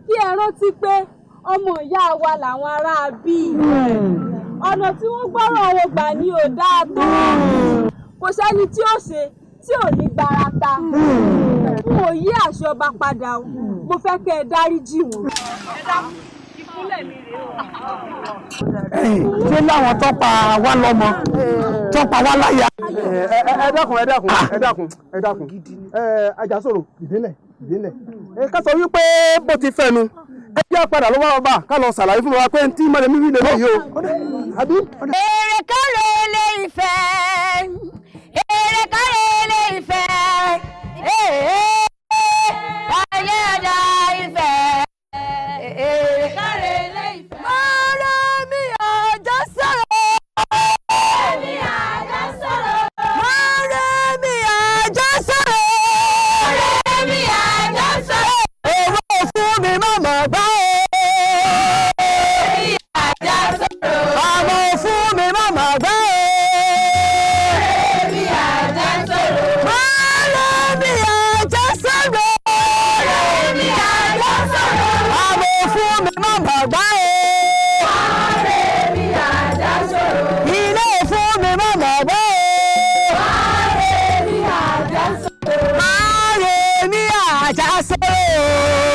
Kí ẹ rántí pé ọmọ ìyá wa làwọn ará bí. Ọ̀nà tí wọ́n gbọ́rọ̀ wọn gbà ní ò dáa tó. Kò sẹ́ni tí ó ṣe tí ò ní gbarata. N ò yí àṣẹ ọba padà o, mo fẹ́ kẹ́ ẹ dáríjì wọ́n. Ṣé láwọn tó pa wá lọ́mọ tó pa wá láya. Ẹ dákun, ẹ dákun, ẹ dákun, ẹ dákun. Àjàsorò, ìdílẹ̀ ìdílẹ̀. Ká sọ wípé bó ti fẹ́ nu, ẹ jẹ́ padà lọ́wọ́ ọba ká lọ ṣàlàyé fún wa pé tí Márẹ̀mí wí lélẹ́yìí o. Èrè kárẹ̀ Ilé Ifẹ̀, èrè kárẹ̀ Ilé Ifẹ̀, ayé ọjà Ifẹ̀, èrè kárẹ̀ Ilé Ifẹ̀. Márẹ̀mí Àjàsorò. Márẹ̀mí Àjàsorò. Márẹ̀mí Àjàsorò. Márẹ̀mí Àjàsorò. Owó fún mi màmá gbá o. Márẹ̀mí Àjàsorò. Àmọ́ fún mi màmá gbá o. Márẹ̀mí Àjàsorò. Márẹ̀mí Àjàsorò. Márẹ̀mí Àjàsorò. Àmọ́ fún mi màmá gbá o. Márẹ̀mí Àjàsorò. Ilé fún mi màmá gbá o. Márẹ̀mí Àjàsorò. Márẹ̀mí Àjàsorò.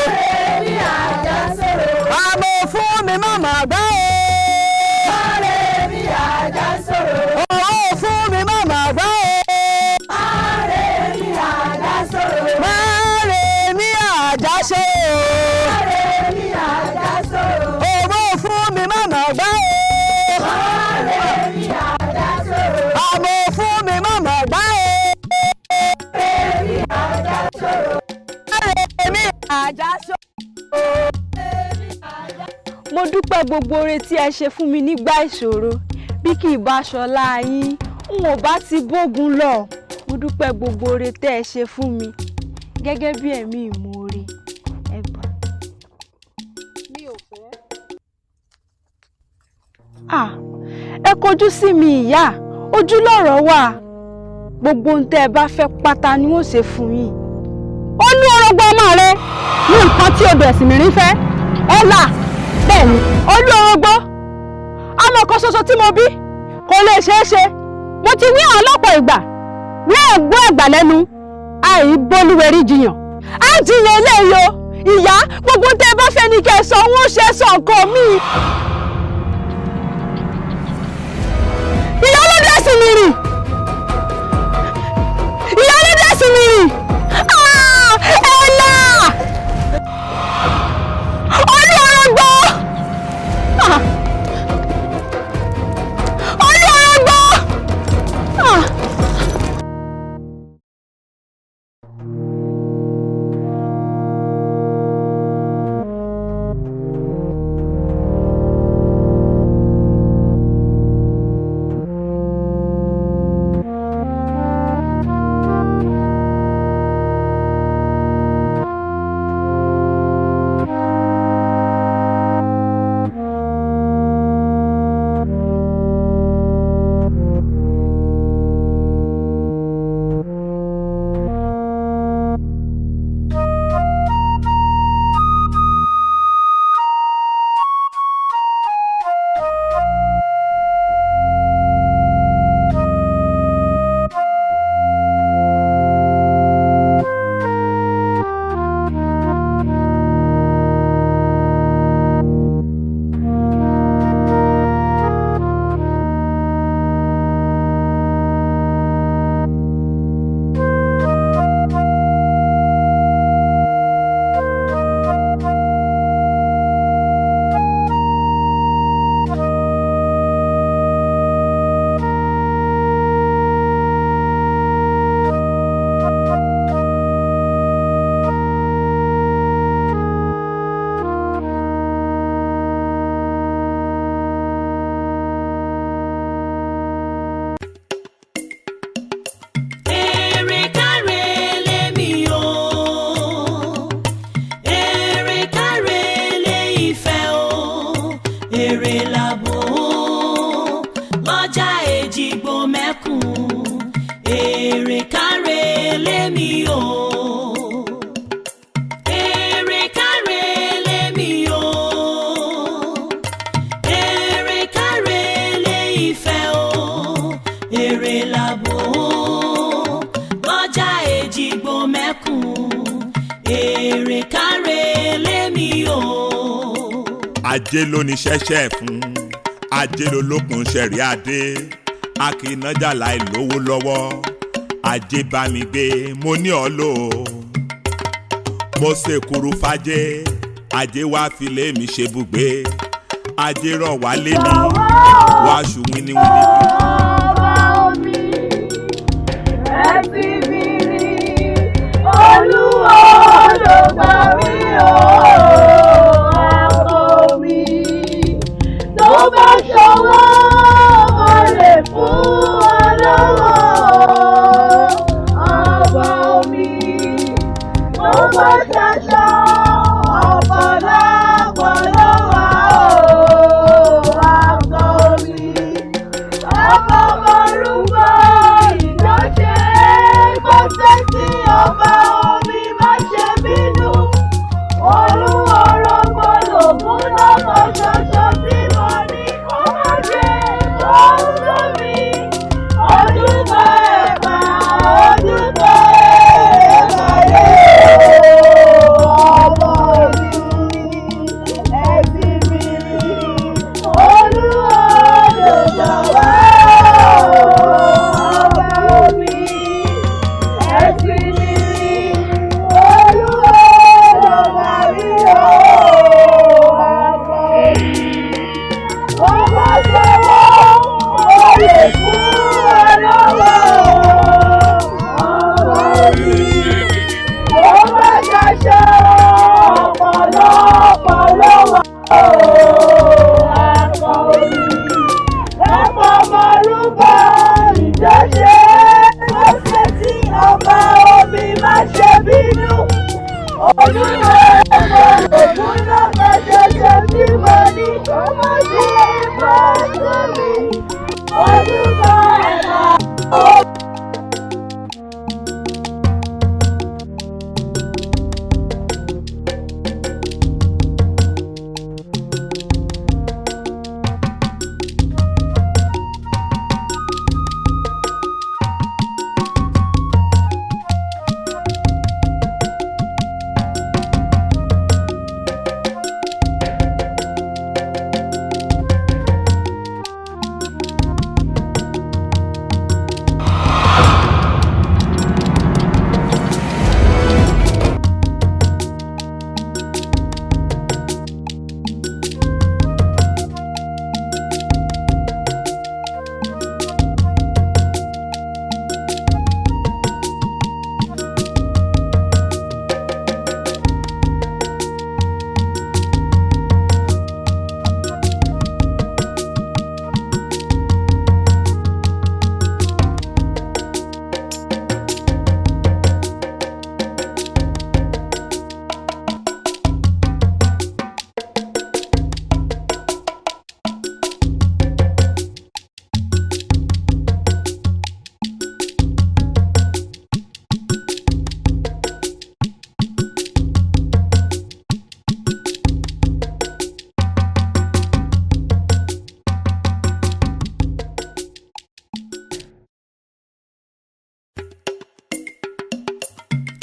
Márẹ̀mí Àjàsorò. Àmọ́ fún mi màmá gbá o. Márẹ̀mí Àjàsorò. Owó fún mi màmá gbá o. Márẹ̀mí Àjàsorò. Márẹ̀mí Àjàsorò. Márẹ̀mí Àjàsorò. Owó fún mi màmá gbá o. Márẹ̀mí Àjàsorò. Àmọ́ fún mi màmá gbá o. Márẹ̀mí Àjàsorò. Márẹ̀mí Àjàsorò. Mo dúpẹ́ gbogbo oore tí ẹ ṣe fún mi nígbà ìṣòro. Bí kì í bá ṣọlá yín, n ò bá ti bógun lọ. Mo dúpẹ́ gbogbo oore tẹ́ ẹ ṣe fún mi gẹ́gẹ́ bí ẹ̀mí ìmoore. Ẹ gbà. Mi ò fẹ́. Ah, ẹ kọjú sí mi ìyá, ojú lọ̀rọ̀ wà. Gbogbo ohun tẹ́ ẹ bá fẹ́ pátá ni wọ́n ṣe fún yín. Ó ní orógbó ọmọ rẹ ní nǹkan tí odò ẹ̀sìn mìíràn fẹ́. Ẹ là bẹ́ẹ̀ ni, olú orógbó ọmọ kan ṣoṣo tí mo bí kò lè ṣeé ṣe. Mo ti wí àwọn lọ́pọ̀ ìgbà wí ẹ̀gbọ́ ẹ̀gbà lẹ́nu, àìbólúwẹ̀rí jiyàn. Á jiyàn eléyìí o ìyá, gbogbo tẹ́ ẹ bá fẹ́ ni kẹ́ ẹ sọ, òun ó ṣe é sọ nǹkan mi. Ìyá ló dé sí mi rìn, ìyá ló dé sí mi rìn. Ẹ là olú orógbó, olú orógbó. lémi o. Èrè káre lémi o. Èrè káre lé ìfẹ́ o. Èrè làbò lọ́jà Èjìgbò mẹ́kùn. Èrè káre lémi o. Ajé ló ní ṣẹ́ṣẹ́ fún, ajé ló lókun ṣẹ̀rí adé, a kì í nájà láì lówó lọ́wọ́. Ajé bá mi gbé, mo ní ọ lò ó. Mo ṣe kuru fàjé, ajé wá fi lé mi ṣe bùgbé. Ajé rọ̀ wá lé mi, wá aṣù wíníwíní. Ọba omi, ẹ ti mi rí, Olúwa ló gbà mí o. Àpò mi tó bá ṣọwọ́, mo lè fún ọ lọ́wọ́. Ọba omi tó bá ṣaṣọ, ọ̀pọ̀lọpọ̀ ló wà o. Àpò mi ọmọ mọ̀rúgbọ́ ìdọ́ṣe gbọ́sẹ̀ tí ọba omi má ṣe bínú. Olúworógbó lògùn lọ́kọ̀ ṣoṣo tí mo ní kó má ṣe lóhùn lómi. Ojúbọ ẹ̀bà, ojúbọ ẹ̀bà rẹ̀ o. Ọmọ mi, ẹ̀sìn mi rí. Olúwa ló gbà wá o. Ọba omi, ẹ̀sìn mi rí. Olúwa ló gbà mí o. Ọba omi, ọba jọ̀wọ́, mo lè fún ọ lọ́wọ́. Ọba omi, ọba ṣaṣọ, ọ̀pọ̀lọpọ̀ ló wà o. Àpọ̀ omi, ẹ̀pọ̀ mọ̀rúbọ ìjọ́ṣe. Lọ́sẹ̀ tí ọba omi má ṣe bínú. Olúwa ẹ̀fọ́ lògùn lọ́kọ̀ ṣoṣo tí mo ní kó má ṣe bọ́ sómi. Ojúbọ ẹ̀bà.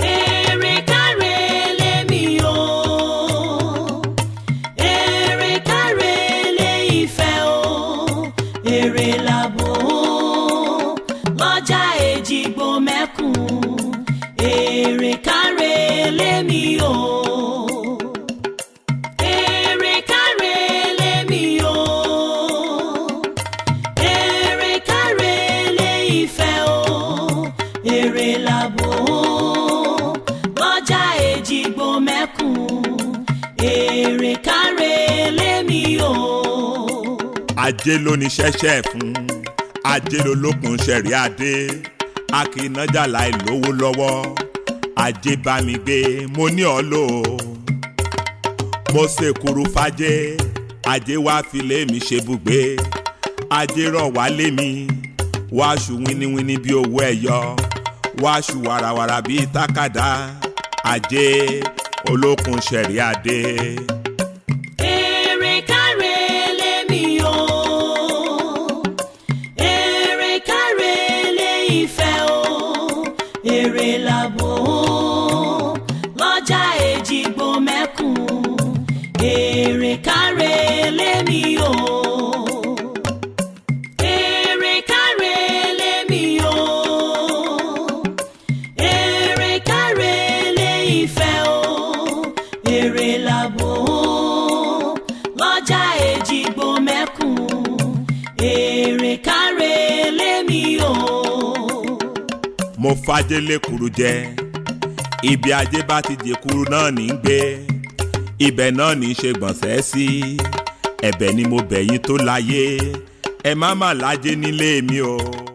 Èrè káre lémi o. Èrè káre lé ìfẹ́ o. Èrè làbò lọ́jà Èjìgbò mẹ́kùn. Èrè káre lémi o. Èrè káre lémi o. Èrè káre lé ìfẹ́ o. Èrè làbò lọ́jà Èjìgbò mẹ́kùn. Èrè káre lémi o. Ajé ló ní ṣẹ́ṣẹ́ fún, ajé ló lókun ṣẹ̀rí adé, a kì í nájà láì lówó lọ́wọ́. Ajé bá mi gbé, mo ní ọ lò ó. Mo ṣe kuru fàjé, ajé wá fi lé mi ṣe bùgbé. Ajé rọ̀ wá lé mi, wá aṣù wíníwíní bí owó ẹ̀yọ. Wáṣu warawara bíi tákàdá, ajé olókun ṣẹ̀rí adé. Èrè káre lèmi o, èrè káre lè ìfẹ́ o, èrè làbò lọ́jà Èjìgbò mẹ́kùn, èrè káre lèmi o. Èrè káre lèmi o, èrè káre lè ìfẹ́ o, èrè làbò lọ́jà Èjìgbò mẹ́kùn, èrè káre lèmi o. Mo fàjẹ́ lékuru jẹ, ibi ajé bá ti jẹkuru náà ní í gbé, ibẹ̀ náà ní í ṣe gbọ̀nsẹ̀ sí. Ẹ̀bẹ̀ ni mo bẹ̀ yín tó láyé, ẹ má má lájẹ́ nílé mi o.